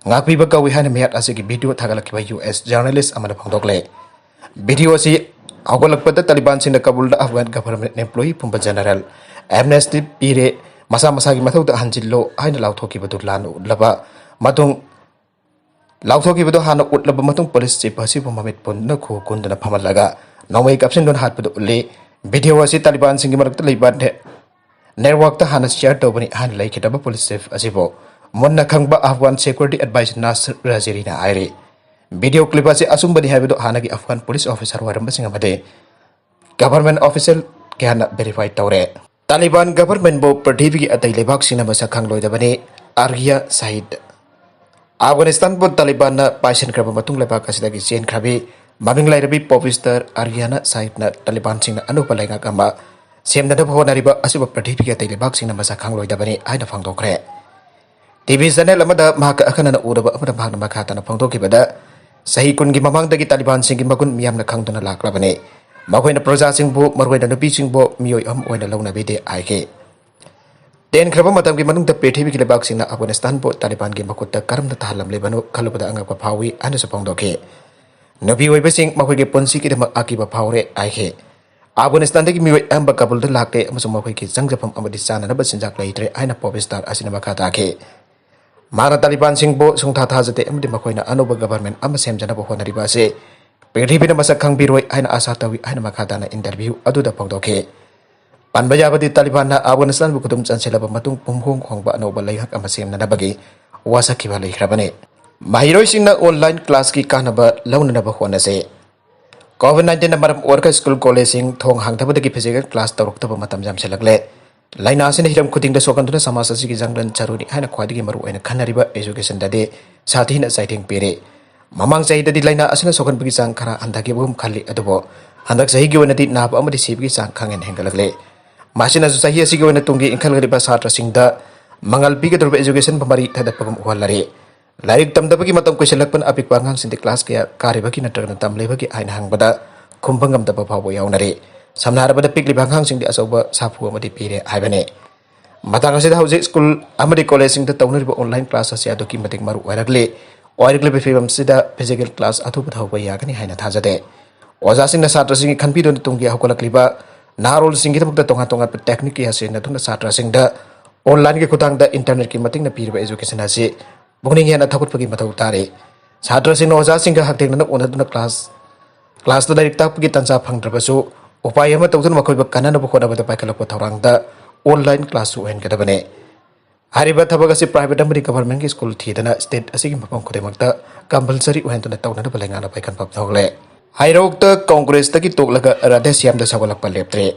ꯉꯥꯛꯄꯤꯕ ꯀꯧꯏ ꯍꯥꯏꯅ ꯃꯤꯍꯥꯠ ꯑꯁꯤꯒꯤ video ꯊꯥꯒꯠꯂꯛꯈꯤꯕ U S journalist ꯑꯃꯅ ꯐꯣꯡꯗꯣꯛꯂꯦ꯫ Video ꯑꯁꯤ ꯍꯧꯒꯠꯂꯛꯄꯗ ꯇꯥꯂꯤꯕꯥꯟꯁꯤꯡꯅ ꯀꯕꯨꯜꯗ ꯑꯐꯒꯥꯟ government employee ꯄꯨꯝꯕ general amnesty ꯄꯤꯔꯦ, ꯃꯁꯥ ꯃꯁꯥꯒꯤ ꯃꯊꯧꯗ ꯍꯟꯖꯤꯜꯂꯣ ꯍꯥꯏꯅ ꯂꯥꯎꯊꯣꯛꯈꯤꯕꯗꯨ ꯂꯥꯟꯅ ꯎꯠꯂꯕ ꯃꯇꯨꯡ, ꯂꯥꯎꯊꯣꯛꯈꯤꯕꯗꯨ ꯍꯥꯟꯅ ꯎꯠꯂꯕ ꯃꯇꯨꯡ police chief ꯑꯁꯤꯕꯨ ꯃꯃꯤꯠ ꯄꯨꯟꯗꯨꯅ ꯈꯨ ꯀꯨꯟꯗꯨꯅ ꯐꯝꯍꯜꯂꯒ ꯅꯣꯡꯃꯩ ꯀꯥꯞꯁꯤꯟꯗꯨꯅ ꯍꯥꯠꯄꯗꯨ ꯎꯠꯂꯤ꯫ Video ꯑꯁꯤ ꯇꯥꯂꯤꯕꯥꯟꯁꯤꯡꯒꯤ ꯃꯔꯛꯇ ꯂꯩꯕ ꯅꯦ-, networkꯇ ꯍꯥꯟꯅ share ꯇꯧꯕꯅꯤ ꯍꯥꯏꯅ ꯂꯩꯈꯤꯗ꯭ꯔꯕ police chief ꯑꯁꯤꯕꯨ ꯃꯨꯟꯅ ꯈꯪꯕ ꯑꯐꯒꯥꯟ security advisor ꯅꯥꯁꯤꯔ ꯔꯖꯤꯔꯤꯅ ꯍꯥꯏꯔꯤ꯫ Video clip ꯑꯁꯤ ꯑꯆꯨꯝꯕꯅꯤ ꯍꯥꯏꯕꯗꯨ ꯍꯥꯟꯅꯒꯤ ꯑꯐꯒꯥꯟ police officer ꯑꯣꯏꯔꯝꯕꯁꯤꯡ ꯑꯃꯗꯤ government official ꯀꯌꯥꯅ verify ꯇꯧꯔꯦ꯫ ꯇꯥꯂꯤꯕꯥꯟ governmentꯕꯨ ꯄ꯭ꯔꯤꯊꯤꯕꯤꯒꯤ ꯑꯇꯩ ꯂꯩꯕꯥꯛꯁꯤꯡꯅ ꯃꯁꯛ ꯈꯪꯂꯣꯏꯗꯕꯅꯤ, ꯑꯥꯔꯒꯤꯌꯥ ꯁꯍꯤꯗ꯫ ꯑꯐꯒꯥꯅꯤꯁꯇꯥꯟꯕꯨ ꯇꯥꯂꯤꯕꯥꯟꯅ ꯄꯥꯏꯁꯤꯟꯈ꯭ꯔꯕ ꯃꯇꯨꯡ ꯂꯩꯕꯥꯛ ꯑꯁꯤꯗꯒꯤ ꯆꯦꯟꯈ꯭ꯔꯕꯤ ꯃꯃꯤꯡ ꯂꯩꯔꯕꯤ pop star ꯑꯥꯔꯒꯤꯌꯥꯅꯥ ꯁꯍꯤꯗꯅ ꯇꯥꯂꯤꯕꯥꯟꯁꯤꯡꯅ ꯑꯅꯧꯕ ꯂꯩꯉꯥꯛ ꯑꯃ ꯁꯦꯝꯅꯅꯕ ꯍꯣꯠꯅꯔꯤꯕ ꯑꯁꯤꯕꯨ ꯄ꯭ꯔꯤꯊꯤꯕꯤꯒꯤ ꯑꯇꯩ ꯂꯩꯕꯥꯛꯁꯤꯡꯅ ꯃꯁꯛ ꯈꯪꯂꯣꯏꯗꯕꯅꯤ ꯍꯥꯏꯅ ꯐꯣꯡꯗꯣꯛꯈ꯭ꯔꯦ꯫ ꯇꯤ ꯚꯤ ꯆꯦꯅꯦꯜ ꯑꯃꯗ ꯃꯍꯥꯛꯀ ꯑꯈꯟꯅꯅ ꯎꯅꯕ ꯑꯃꯗ ꯃꯍꯥꯛꯅ ꯃꯈꯥ ꯇꯥꯅ ꯐꯣꯡꯗꯣꯛꯈꯤꯕꯗ, ꯆꯍꯤ ꯀꯨꯟꯒꯤ ꯃꯃꯥꯡꯗꯒꯤ ꯇꯥꯂꯤꯕꯥꯟꯁꯤꯡꯒꯤ ꯃꯒꯨꯟ ꯃꯤꯌꯥꯝꯅ ꯈꯪꯗꯨꯅ ꯂꯥꯛꯂꯕꯅꯤ꯫ ꯃꯈꯣꯏꯅ ꯄ꯭ꯔꯖꯥꯁꯤꯡꯕꯨ, ꯃꯔꯨꯑꯣꯏꯅ ꯅꯨꯄꯤꯁꯤꯡꯕꯨ ꯃꯤꯑꯣꯏ ꯑꯃ ꯑꯣꯏꯅ ꯂꯧꯅꯕꯤꯗꯦ ꯍꯥꯏꯈꯤ꯫ ꯇꯦꯟꯈ꯭ꯔꯕ ꯃꯇꯝꯒꯤ ꯃꯅꯨꯡꯗ ꯄ꯭ꯔꯤꯊꯤꯕꯤꯒꯤ ꯂꯩꯕꯥꯛꯁꯤꯡꯅ ꯑꯐꯒꯥꯅꯤꯁꯇꯥꯟꯕꯨ ꯇꯥꯂꯤꯕꯥꯟꯒꯤ ꯃꯈꯨꯠꯇ ꯀꯔꯝꯅ ꯇꯥꯍꯜꯂꯝꯂꯤꯕꯅꯣ ꯈꯜꯂꯨꯕꯗ ꯑꯉꯛꯄ ꯐꯥꯎꯏ ꯍꯥꯏꯅꯁꯨ ꯐꯣꯡꯗꯣꯛꯈꯤ꯫ ꯅꯨꯄꯤ ꯑꯣꯏꯕꯁꯤꯡ ꯃꯈꯣꯏꯒꯤ ꯄꯨꯟꯁꯤꯒꯤꯗꯃꯛ ꯑꯀꯤꯕ ꯐꯥꯎꯔꯦ ꯍꯥꯏꯈꯤ꯫ ꯑꯐꯒꯥꯅꯤꯁꯇꯥꯟꯗꯒꯤ ꯃꯤꯑꯣꯏ ꯑꯌꯥꯝꯕ ꯀꯥꯕꯨꯜꯗ ꯂꯥꯛꯂꯦ ꯑꯃꯁꯨꯡ ꯃꯈꯣꯏꯒꯤ ꯆꯪꯖꯐꯝ ꯑꯃꯗꯤ ꯆꯥꯅꯅꯕ ꯆꯤꯟꯖꯥꯛ ꯂꯩꯇ꯭ꯔꯦ ꯍꯥꯏꯅ ꯄꯣꯞ ꯁ꯭ꯇꯥꯔ ꯑꯁꯤꯅ ꯃꯈꯥ ꯇꯥꯈꯤ꯫ ꯃꯍꯥꯛꯅ ꯇꯥꯂꯤꯕꯥꯟꯁꯤꯡꯕꯨ ꯁꯨꯡꯊꯥ ꯊꯥꯖꯗꯦ ꯑꯃꯗꯤ ꯃꯈꯣꯏꯅ ꯑꯅꯧꯕ ꯒꯚꯔꯟꯃꯦꯟꯠ ꯑꯃ ꯁꯦꯝꯖꯅꯕ ꯍꯣꯠꯅꯔꯤꯕ ꯑꯁꯤ ꯄ꯭ꯔꯤꯊꯤꯕꯤꯅ ꯃꯁꯛ ꯈꯪꯕꯤꯔꯣꯏ ꯍꯥꯏꯅ ꯑꯥꯁꯥ ꯇꯧꯏ ꯍꯥꯏꯅ ꯃꯈꯥ ꯇꯥꯅ ꯏꯟꯇꯔꯚ꯭ꯌꯨ ꯑꯗꯨꯗ ꯐꯣꯡꯗꯣꯛꯈꯤ꯫ ꯄꯟꯕ ꯌꯥꯕꯗꯤ, ꯇꯥꯂꯤꯕꯥꯟꯅ ꯑꯐꯒꯥꯅꯤꯁꯇꯥꯟꯕꯨ ꯈꯨꯗꯨꯝ ꯆꯟꯁꯤꯜꯂꯕ ꯃꯇꯨꯡ ꯄꯨꯝꯍꯣꯡ ꯍꯣꯡꯕ ꯑꯅꯧꯕ ꯂꯩꯉꯥꯛ ꯑꯃ ꯁꯦꯝꯅꯅꯕꯒꯤ ꯋꯥꯁꯛꯈꯤꯕ ꯂꯩꯈ꯭ꯔꯕꯅꯤ꯫ ꯃꯍꯩꯔꯣꯏꯁꯤꯡꯅ ꯑꯣꯟꯂꯥꯏꯟ ꯀ꯭ꯂꯥꯁꯀꯤ ꯀꯥꯟꯅꯕ ꯂꯧꯅꯅꯕ ꯍꯣꯠꯅꯁꯤ꯫ ꯀꯣꯚꯤꯗ ꯅꯥꯏꯟꯇꯤꯟꯅ ꯃꯔꯝ ꯑꯣꯏꯔꯒ ꯁ꯭ꯀꯨꯜ ꯀꯣꯂꯦꯖꯁꯤꯡ ꯊꯣꯡ ꯍꯥꯡꯗꯕꯗꯒꯤ ꯐꯤꯖꯤꯀꯦꯜ ꯀ꯭ꯂꯥꯁ ꯇꯧꯔꯛꯇꯕ ꯃꯇꯝ ꯌꯥꯝꯁꯤꯜꯂꯛꯂꯦ꯫ ꯂꯥꯏꯅꯥ ꯑꯁꯤꯅ ꯍꯤꯔꯝ ꯈꯨꯗꯤꯡꯗ ꯁꯣꯛꯍꯟꯗꯨꯅ ꯁꯃꯥꯖ ꯑꯁꯤꯒꯤ ꯖꯪꯒꯜ ꯆꯔꯨꯅꯤ ꯍꯥꯏꯅ ꯈ꯭ꯋꯥꯏꯗꯒꯤ ꯃꯔꯨ ꯑꯣꯏꯅ ꯈꯟꯅꯔꯤꯕ ꯑꯦꯖꯨꯀꯦꯁꯟꯗꯗꯤ ꯁꯥꯊꯤꯅ ꯆꯩꯊꯦꯡ ꯄꯤꯔꯤ꯫ ꯃꯃꯥꯡ ꯆꯍꯤꯗꯗꯤ ꯂꯥꯏꯅꯥ ꯑꯁꯤꯅ ꯁꯣꯛꯍꯟꯕꯒꯤ ꯆꯥꯡ ꯈꯔ ꯍꯟꯊꯈꯤꯕꯒꯨꯝ ꯈꯜꯂꯤ, ꯑꯗꯨꯕꯨ ꯍꯟꯗꯛ ꯆꯍꯤꯒꯤ ꯑꯣꯏꯅꯗꯤ ꯅꯥꯕ ꯑꯃꯗꯤ ꯁꯤꯕꯒꯤ ꯆꯥꯡ ꯈꯪꯍꯦꯟ ꯍꯦꯟꯒꯠꯂꯛꯂꯦ꯫ ꯃꯁꯤꯅꯁꯨ ꯆꯍꯤ ꯑꯁꯤꯒꯤ ꯑꯣꯏꯅ ꯇꯨꯡꯒꯤ ꯏꯟꯈꯠꯂꯛꯂꯤꯕ ꯁꯥꯇ꯭ꯔꯁꯤꯡꯗ ꯃꯉꯥꯜ ꯄꯤꯒꯗꯧꯔꯤꯕ ꯑꯦꯖꯨꯀꯦꯁꯟꯕꯨ ꯃꯔꯤ ꯊꯗꯠꯄꯒꯨꯝ ꯎꯍꯜꯂꯔꯤ꯫ ꯂꯥꯏꯔꯤꯛ ꯇꯝꯗꯕꯒꯤ ꯃꯇꯝ ꯀꯨꯏꯁꯤꯜꯂꯛꯄꯅ ꯑꯄꯤꯛꯄ ꯑꯉꯥꯡꯁꯤꯡꯗꯤ ꯀ꯭ꯂꯥꯁ ꯀꯌꯥ ꯀꯥꯔꯤꯕꯒꯤ ꯅꯠꯇ꯭ꯔꯒꯅ ꯇꯝꯂꯤꯕꯒꯤ ꯍꯥꯏꯅ ꯍꯪꯕꯗ ꯈꯨꯝꯕ ꯉꯝꯗꯕ ꯐꯥꯎꯕ ꯌꯥꯎꯅꯔꯤ꯫ ꯁꯝꯅ ꯍꯥꯏꯔꯕꯗ, ꯄꯤꯛꯂꯤꯕ ꯑꯉꯥꯡꯁꯤꯡꯗꯤ ꯑꯆꯧꯕ ꯁꯥꯐꯨ ꯑꯃꯗꯤ ꯄꯤꯔꯦ ꯍꯥꯏꯕꯅꯤ꯫ ꯃꯇꯥꯡ ꯑꯁꯤꯗ ꯍꯧꯖꯤꯛ ꯁ꯭ꯀꯨꯜ ꯑꯃꯗꯤ ꯀꯣꯂꯦꯖꯁꯤꯡꯗ ꯇꯧꯅꯔꯤꯕ ꯑꯣꯟꯂꯥꯏꯟ ꯀ꯭ꯂꯥꯁ ꯑꯁꯤ ꯑꯗꯨꯛꯀꯤ ꯃꯇꯤꯛ ꯃꯔꯨ ꯑꯣꯏꯔꯛꯂꯤ꯫ ꯑꯣꯏꯔꯛꯂꯤꯕ ꯐꯤꯕꯝꯁꯤꯗ ꯐꯤꯖꯤꯀꯦꯜ ꯀ꯭ꯂꯥꯁ ꯑꯊꯨꯕꯗ ꯍꯧꯕ ꯌꯥꯒꯅꯤ ꯍꯥꯏꯅ ꯊꯥꯖꯗꯦ꯫ ꯑꯣꯖꯥꯁꯤꯡꯅ ꯁꯥꯇ꯭ꯔꯁꯤꯡꯒꯤ ꯈꯟꯕꯤꯗꯨꯅ ꯇꯨꯡꯒꯤ ꯍꯧꯒꯠꯂꯛꯂꯤꯕ ꯅꯍꯥꯔꯣꯜꯁꯤꯡꯒꯤꯗꯃꯛꯇ ꯇꯣꯉꯥꯟ ꯇꯣꯉꯥꯟꯕ ꯇꯦꯛꯅꯤꯛ ꯀꯌꯥ ꯁꯤꯖꯤꯟꯅꯗꯨꯅ ꯁꯥꯇ꯭ꯔꯁꯤꯡꯗ ꯑꯣꯟꯂꯥꯏꯟꯒꯤ ꯈꯨꯠꯊꯥꯡꯗ ꯏꯟꯇꯔꯅꯦꯠꯀꯤ ꯃꯇꯦꯡꯅ ꯄꯤꯔꯤꯕ ꯑꯦꯖꯨꯀꯦꯁꯟ ꯑꯁꯤ ꯄꯨꯛꯅꯤꯡ ꯍꯦꯟꯅ ꯊꯧꯒꯠꯄꯒꯤ ꯃꯊꯧ ꯇꯥꯔꯤ꯫ ꯁꯥꯇ꯭ꯔꯁꯤꯡꯅ ꯑꯣꯖꯥꯁꯤꯡꯒ ꯍꯛꯊꯦꯡꯅꯅ ꯎꯅꯗꯨꯅ ꯀ꯭ꯂꯥꯁ, ꯀ꯭ꯂꯥꯁꯇ ꯂꯥꯏꯔꯤꯛ ꯇꯥꯛꯄꯒꯤ ꯇꯥꯟꯖꯥ ꯐꯪꯗ꯭ꯔꯕꯁꯨ, ꯎꯄꯥꯏ ꯑꯃ ꯇꯧꯗꯨꯅ ꯃꯈꯣꯏꯕꯨ ꯀꯟꯅꯅꯕ ꯍꯣꯠꯅꯕꯗ ꯄꯥꯏꯈꯠꯂꯛꯄ ꯊꯧꯔꯥꯡꯗ ꯑꯣꯟꯂꯥꯏꯟ ꯀ꯭ꯂꯥꯁꯁꯨ ꯑꯣꯏꯍꯟꯒꯗꯕꯅꯤ꯫ ꯍꯥꯏꯔꯤꯕ ꯊꯕꯛ ꯑꯁꯤ ꯄ꯭ꯔꯥꯏꯚꯦꯠ ꯑꯃꯗꯤ ꯒꯚꯔꯟꯃꯦꯟꯠꯀꯤ ꯁ꯭ꯀꯨꯜ ꯊꯤꯗꯅ ꯁ꯭ꯇꯦꯠ ꯑꯁꯤꯒꯤ ꯃꯐꯝ ꯈꯨꯗꯤꯡꯃꯛꯇ ꯀꯝꯄꯜꯁꯔꯤ ꯑꯣꯏꯍꯟꯗꯨꯅ ꯇꯧꯅꯅꯕ ꯂꯩꯉꯥꯛꯅ ꯄꯥꯏꯈꯠꯐꯝ ꯊꯣꯛꯂꯦ꯫ ꯍꯩꯔꯣꯛꯇ ꯀꯣꯡꯒ꯭ꯔꯦꯁꯇꯒꯤ ꯇꯣꯛꯂꯒ ꯔꯥꯙꯦꯁ꯭ꯌꯥꯝꯗ ꯁꯧꯒꯠꯂꯛꯄ ꯂꯦꯞꯇ꯭ꯔꯤ꯫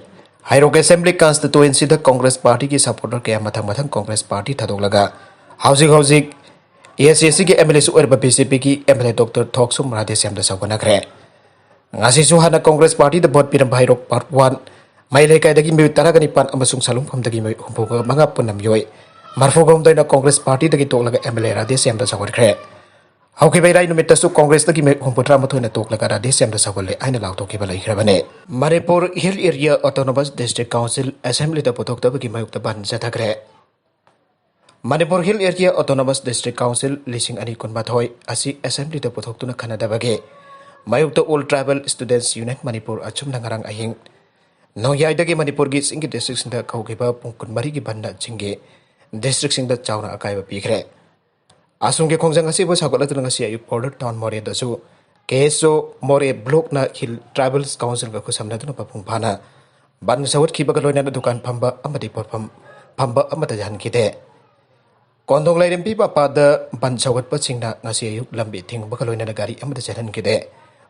ꯍꯩꯔꯣꯛ ꯑꯦꯁꯦꯝꯕ꯭ꯂꯤ ꯀꯟꯁꯇꯤꯇꯨꯋꯦꯟꯁꯤꯗ ꯀꯣꯡꯒ꯭ꯔꯦꯁ ꯄꯥꯔꯇꯤꯒꯤ ꯁꯄꯣꯔꯇꯔ ꯀꯌꯥ ꯃꯊꯪ ꯃꯊꯪ ꯀꯣꯡꯒ꯭ꯔꯦꯁ ꯄꯥꯔꯇꯤ ꯊꯥꯗꯣꯛꯂꯒ ꯍꯧꯖꯤꯛ ꯍꯧꯖꯤꯛ ꯑꯦ ꯁꯤ ꯑꯦꯁ ꯁꯤꯒꯤ ꯑꯦꯝ ꯑꯦꯜ ꯑꯦꯁꯨ ꯑꯣꯏꯔꯤꯕ ꯕꯤ ꯖꯦ ꯄꯤꯒꯤ ꯑꯦꯝ ꯑꯦꯜ ꯑꯦ ꯗꯣꯛꯇꯔ ꯊꯣꯛꯁꯨꯝ ꯔꯥꯙꯦꯁ꯭ꯌꯥꯝꯗ ꯁꯧꯒꯠꯅꯈ꯭ꯔꯦ꯫ ꯉꯁꯤꯁꯨ ꯍꯥꯟꯅ ꯀꯣꯡꯒ꯭ꯔꯦꯁ ꯄꯥꯔꯇꯤꯗ ꯚꯣꯠ ꯄꯤꯔꯝꯕ ꯍꯩꯔꯣꯛ ꯄꯥꯔꯠ ꯋꯥꯟ ꯃꯩ ꯂꯩꯀꯥꯏꯗꯒꯤ ꯃꯤꯑꯣꯏ ꯇꯔꯥꯒ ꯅꯤꯄꯥꯟ ꯑꯃꯁꯨꯡ ꯁꯂꯨꯡꯐꯝꯗꯒꯤ ꯃꯤꯑꯣꯏ ꯍꯨꯝꯐꯨꯒ ꯃꯉꯥ ꯄꯨꯟꯅ ꯃꯤꯑꯣꯏ ꯃꯔꯤꯐꯨꯒ ꯍꯨꯝꯗꯣꯏꯅ ꯀꯣꯡꯒ꯭ꯔꯦꯁ ꯄꯥꯔꯇꯤꯗꯒꯤ ꯇꯣꯛꯂꯒ ꯑꯦꯝ ꯑꯦꯜ ꯑꯦ ꯔꯥꯙꯦꯁ꯭ꯌꯥꯝꯗ ꯁꯧꯒꯠꯈ꯭ꯔꯦ꯫ ꯍꯧꯈꯤꯕ ꯏꯔꯥꯏ ꯅꯨꯃꯤꯠꯇꯁꯨ ꯀꯣꯡꯒ꯭ꯔꯦꯁꯇꯒꯤ ꯃꯤꯍꯨꯠ ꯍꯨꯝꯐꯨꯇꯔꯥ ꯃꯥꯊꯣꯏꯅ ꯇꯣꯛꯂꯒ ꯔꯥꯙꯦꯁ꯭ꯌꯥꯝꯗ ꯁꯧꯒꯠꯂꯦ ꯍꯥꯏꯅ ꯂꯥꯎꯊꯣꯛꯈꯤꯕ ꯂꯩꯈ꯭ꯔꯕꯅꯤ꯫ Manipur hill area autonomous district council ꯑꯦꯁꯦꯝꯕ꯭ꯂꯤꯗ ꯄꯨꯊꯣꯛꯇꯕꯒꯤ ꯃꯥꯌꯣꯛꯇ ꯕꯟ ꯆꯠꯊꯈ꯭ꯔꯦ꯫ Manipur hill area autonomous district council ꯂꯤꯁꯤꯡ ꯑꯅꯤ ꯀꯨꯟꯃꯥꯊꯣꯏ ꯑꯁꯤ ꯑꯦꯁꯦꯝꯕ꯭ꯂꯤꯗ ꯄꯨꯊꯣꯛꯇꯨꯅ ꯈꯟꯅꯗꯕꯒꯤ ꯃꯥꯌꯣꯛꯇ all tribal students union Manipur ꯑꯆꯨꯝꯅ ꯉꯔꯥꯡ ꯑꯍꯤꯡ ꯅꯣꯡꯌꯥꯏꯗꯒꯤ ꯃꯅꯤꯄꯨꯔꯒꯤ ꯆꯤꯡꯒꯤ ꯗꯤꯁꯇ꯭ꯔꯤꯛꯁꯤꯡꯗ ꯀꯧꯈꯤꯕ ꯄꯨꯡ ꯀꯨꯟꯃꯔꯤꯒꯤ ꯕꯟꯗ ꯆꯤꯡꯒꯤ ꯗꯤꯁꯇ꯭ꯔꯤꯛꯁꯤꯡꯗ ꯆꯥꯎꯅ ꯑꯀꯥꯏꯕ ꯄꯤꯈ꯭ꯔꯦ꯫ ꯑꯁꯣꯝꯒꯤ ꯈꯣꯡꯖꯪ ꯑꯁꯤꯕꯨ ꯁꯧꯒꯠꯂꯗꯨꯅ ꯉꯁꯤ ꯑꯌꯨꯛ ꯕꯣꯔꯗꯔ ꯇꯥꯎꯟ ꯃꯣꯔꯦꯗꯁꯨ ꯀꯦ ꯑꯦꯁ ꯑꯣ ꯃꯣꯔꯦ ꯕ꯭ꯂꯣꯛꯅ ꯍꯤꯜ ꯇ꯭ꯔꯥꯏꯕꯦꯜꯁ ꯀꯥꯎꯟꯁꯤꯜꯒ ꯈꯨꯠꯁꯝꯅꯗꯨꯅ ꯃꯄꯨꯡ ꯐꯥꯅ ꯕꯟ ꯁꯧꯒꯠꯈꯤꯕꯒ ꯂꯣꯏꯅꯅ ꯗꯨꯀꯥꯟ ꯐꯝꯕ ꯑꯃꯗꯤ ꯄꯣꯠꯐꯝ ꯐꯝꯕ ꯑꯃꯠꯇ ꯌꯥꯍꯟꯈꯤꯗꯦ꯫ ꯀꯣꯟꯊꯣꯡ ꯂꯥꯏꯔꯦꯝꯕꯤ ꯃꯄꯥꯗ ꯕꯟ ꯁꯧꯒꯠꯄꯁꯤꯡꯅ ꯉꯁꯤ ꯑꯌꯨꯛ ꯂꯝꯕꯤ ꯊꯤꯡꯕꯒ ꯂꯣꯏꯅꯅ ꯒꯥꯔꯤ ꯑꯃꯠꯇ ꯆꯦꯜꯍꯟꯈꯤꯗꯦ꯫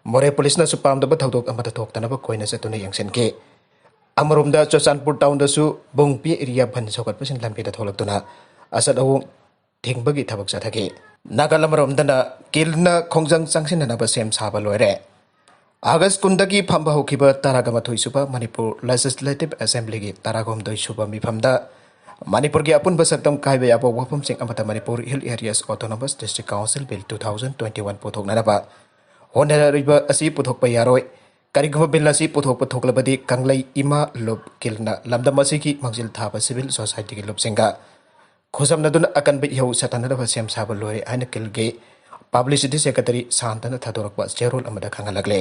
ꯃꯣꯔꯦ ꯄꯨꯂꯤꯁꯅꯁꯨ ꯄꯥꯝꯗꯕ ꯊꯧꯗꯣꯛ ꯑꯃꯠꯇ ꯊꯣꯛꯇꯅꯕ ꯀꯣꯏꯅ ꯆꯠꯇꯨꯅ ꯌꯦꯡꯁꯤꯟꯈꯤ꯫ ꯑꯃꯔꯣꯝꯗ ꯆꯨꯔꯆꯥꯟꯄꯨꯔ ꯇꯥꯎꯟꯗꯁꯨ ꯕꯣꯡꯄꯤ ꯑꯦꯔꯤꯌꯥ ꯕꯟ ꯁꯧꯒꯠꯄꯁꯤꯡ ꯂꯝꯕꯤꯗ ꯊꯣꯛꯂꯛꯇꯨꯅ ꯑꯆꯠ ꯑꯋꯣꯡ ꯊꯤꯡꯕꯒꯤ ꯊꯕꯛ ꯆꯠꯊꯈꯤ꯫ ꯅꯥꯀꯜ ꯑꯃꯔꯣꯝꯗꯅ ꯀꯤꯜꯅ ꯈꯣꯡꯖꯪ ꯆꯪꯁꯤꯟꯅꯅꯕ ꯁꯦꯝ ꯁꯥꯕ ꯂꯣꯏꯔꯦ꯫ ꯑꯥꯒꯁ ꯀꯨꯟꯗꯒꯤ ꯐꯝꯕ ꯍꯧꯈꯤꯕ ꯇꯔꯥꯒ ꯃꯥꯊꯣꯏ ꯁꯨꯕ ꯃꯅꯤꯄꯨꯔ ꯂꯦꯖꯤꯁꯂꯦꯇꯤꯚ ꯑꯦꯁꯦꯝꯕ꯭ꯂꯤꯒꯤ ꯇꯔꯥꯍꯨꯝꯗꯣꯏ ꯁꯨꯕ ꯃꯤꯐꯝꯗ ꯃꯅꯤꯄꯨꯔꯒꯤ ꯑꯄꯨꯟꯕ ꯁꯛꯇꯝ ꯀꯥꯏꯕ ꯌꯥꯕ ꯋꯥꯐꯝꯁꯤꯡ ꯑꯃꯗ Manipur hill areas autonomous district council bill two thousand twenty one ꯄꯨꯊꯣꯛꯅꯅꯕ ꯍꯣꯠꯅꯔꯤꯕ ꯑꯁꯤ ꯄꯨꯊꯣꯛꯄ ꯌꯥꯔꯣꯏ꯫ ꯀꯔꯤꯒꯨꯝꯕ ꯕꯤꯜ ꯑꯁꯤ ꯄꯨꯊꯣꯛꯄ ꯊꯣꯛꯂꯕꯗꯤ ꯀꯪꯂꯩ ꯏꯃꯥ ꯂꯨꯞ ꯀꯤꯜꯅ ꯂꯝꯗꯝ ꯑꯁꯤꯒꯤ ꯃꯥꯡꯖꯤꯜ ꯊꯥꯕ ꯁꯤꯚꯤꯜ ꯁꯣꯁꯥꯏꯇꯤꯒꯤ ꯂꯨꯞꯁꯤꯡꯒ ꯈꯨꯠꯁꯝꯅꯗꯨꯅ ꯑꯀꯟꯕ ꯏꯍꯧ ꯁꯥꯗꯅꯅꯕ ꯁꯦꯝ ꯁꯥꯕ ꯂꯣꯏꯔꯦ ꯍꯥꯏꯅ ꯀꯤꯜꯒꯤ ꯄꯕ꯭ꯂꯤꯁꯤꯇꯤ ꯁꯦꯀ꯭ꯔꯦꯇꯔꯤ ꯁꯥꯟꯇꯅ ꯊꯥꯗꯣꯔꯛꯄ ꯆꯦꯔꯣꯜ ꯑꯃꯗ ꯈꯪꯍꯜꯂꯛꯂꯦ꯫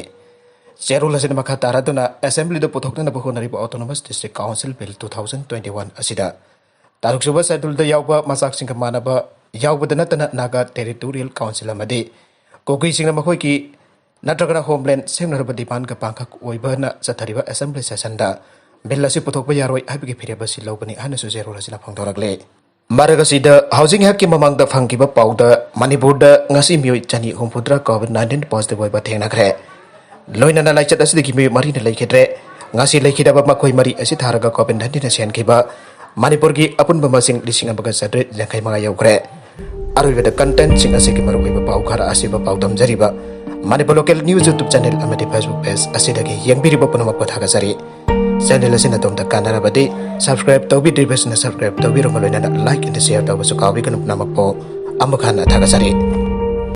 ꯆꯦꯔꯣꯜ ꯑꯁꯤꯅ ꯃꯈꯥ ꯇꯥꯔꯗꯨꯅ ꯑꯦꯁꯦꯝꯕ꯭ꯂꯤꯗ ꯄꯨꯊꯣꯛꯅꯅꯕ ꯍꯣꯠꯅꯔꯤꯕ autonomous district council bill two thousand twenty one ꯑꯁꯤꯗ ꯇꯔꯨꯛ ꯁꯨꯕ ꯁꯦꯗꯨꯜꯗ ꯌꯥꯎꯕ ꯃꯆꯥꯛꯁꯤꯡꯒ ꯃꯥꯟꯅꯕ ꯌꯥꯎꯕꯗ ꯅꯠꯇꯅ ꯅꯥꯒꯥ ꯇꯦꯔꯤꯇꯣꯔꯤꯌꯦꯜ ꯀꯥꯎꯟꯁꯤꯜ ꯑꯃꯗꯤ ꯀꯨꯀꯤꯁꯤꯡꯅ ꯃꯈꯣꯏꯒꯤ ꯅꯠꯇ꯭ꯔꯒꯅ ꯍꯣꯝꯂꯦꯟ ꯁꯦꯝꯅꯔꯕ ꯗꯤꯃꯥꯟꯒ ꯄꯥꯡꯈꯛ ꯑꯣꯏꯕꯅ ꯆꯠꯊꯔꯤꯕ ꯑꯦꯁꯦꯝꯕ꯭ꯂꯤ ꯁꯦꯁꯟꯗ ꯕꯤꯜ ꯑꯁꯤ ꯄꯨꯊꯣꯛꯄ ꯌꯥꯔꯣꯏ ꯍꯥꯏꯕꯒꯤ ꯐꯤꯔꯦꯞ ꯑꯁꯤ ꯂꯧꯕꯅꯤ ꯍꯥꯏꯅꯁꯨ ꯆꯦꯔꯣꯜ ꯑꯁꯤꯅ ꯐꯣꯡꯗꯣꯔꯛꯂꯦ꯫ ꯃꯔꯛ ꯑꯁꯤꯗ ꯍꯧꯖꯤꯛ ꯉꯥꯏꯍꯥꯛꯀꯤ ꯃꯃꯥꯡꯗ ꯐꯪꯈꯤꯕ ꯄꯥꯎꯗ ꯃꯅꯤꯄꯨꯔꯗ ꯉꯁꯤ ꯃꯤꯑꯣꯏ ꯆꯅꯤ ꯍꯨꯝꯐꯨꯇꯔꯥ ꯀꯣꯚꯤꯗ ꯅꯥꯏꯟꯇꯤꯟ ꯄꯣꯖꯤꯇꯤꯚ ꯑꯣꯏꯕ ꯊꯦꯡꯅꯈ꯭ꯔꯦ꯫ ꯂꯣꯏꯅꯅ ꯂꯥꯏꯆꯠ ꯑꯁꯤꯗꯒꯤ ꯃꯤꯑꯣꯏ ꯃꯔꯤꯅ ꯂꯩꯈꯤꯗ꯭ꯔꯦ꯫ ꯉꯁꯤ ꯂꯩꯈꯤꯗꯕ ꯃꯈꯣꯏ ꯃꯔꯤ ꯑꯁꯤ ꯊꯥꯔꯒ ꯀꯣꯚꯤꯗ ꯅꯥꯏꯟꯇꯤꯟꯅ ꯁꯤꯍꯟꯈꯤꯕ ꯃꯅꯤꯄꯨꯔꯒꯤ ꯑꯄꯨꯟꯕ ꯃꯁꯤꯡ ꯂꯤꯁꯤꯡ ꯑꯃꯒ ꯆꯥꯇ꯭ꯔꯦꯠ ꯌꯥꯡꯈꯩ ꯃꯉꯥ ꯌꯧꯈ꯭ꯔꯦ꯫ ꯑꯔꯣꯏꯕꯗ ꯀꯟꯇꯦꯟꯠꯁꯤꯡ ꯑꯁꯤꯒꯤ ꯃꯔꯨꯑꯣꯏꯕ ꯄꯥꯎ ꯈꯔ ꯑꯁꯤꯕ ꯄꯥꯎꯗꯝꯖꯔꯤꯕ Manipur local news YouTube channel ꯑꯃꯗꯤ ꯐꯦꯁꯕꯨꯛ ꯄꯦꯖ ꯑꯁꯤꯗꯒꯤ ꯌꯦꯡꯕꯤꯔꯤꯕ ꯄꯨꯝꯅꯃꯛꯄꯨ ꯊꯥꯒꯠꯆꯔꯤ꯫ Channel ꯑꯁꯤꯅ ꯑꯗꯣꯝꯗ ꯀꯥꯟꯅꯔꯕꯗꯤ subscribe ꯇꯧꯕꯤꯗ꯭ꯔꯤꯕꯁꯤꯡꯅ subscribe ꯇꯧꯕꯤꯔꯨꯕ ꯂꯣꯏꯅꯅ like and share ꯇꯧꯕꯁꯨ ꯀꯥꯎꯕꯤꯒꯅꯨ꯫ ꯄꯨꯝꯅꯃꯛꯄꯨ ꯑꯃꯨꯛ ꯍꯟꯅ ꯊꯥꯒꯠꯆꯔꯤ꯫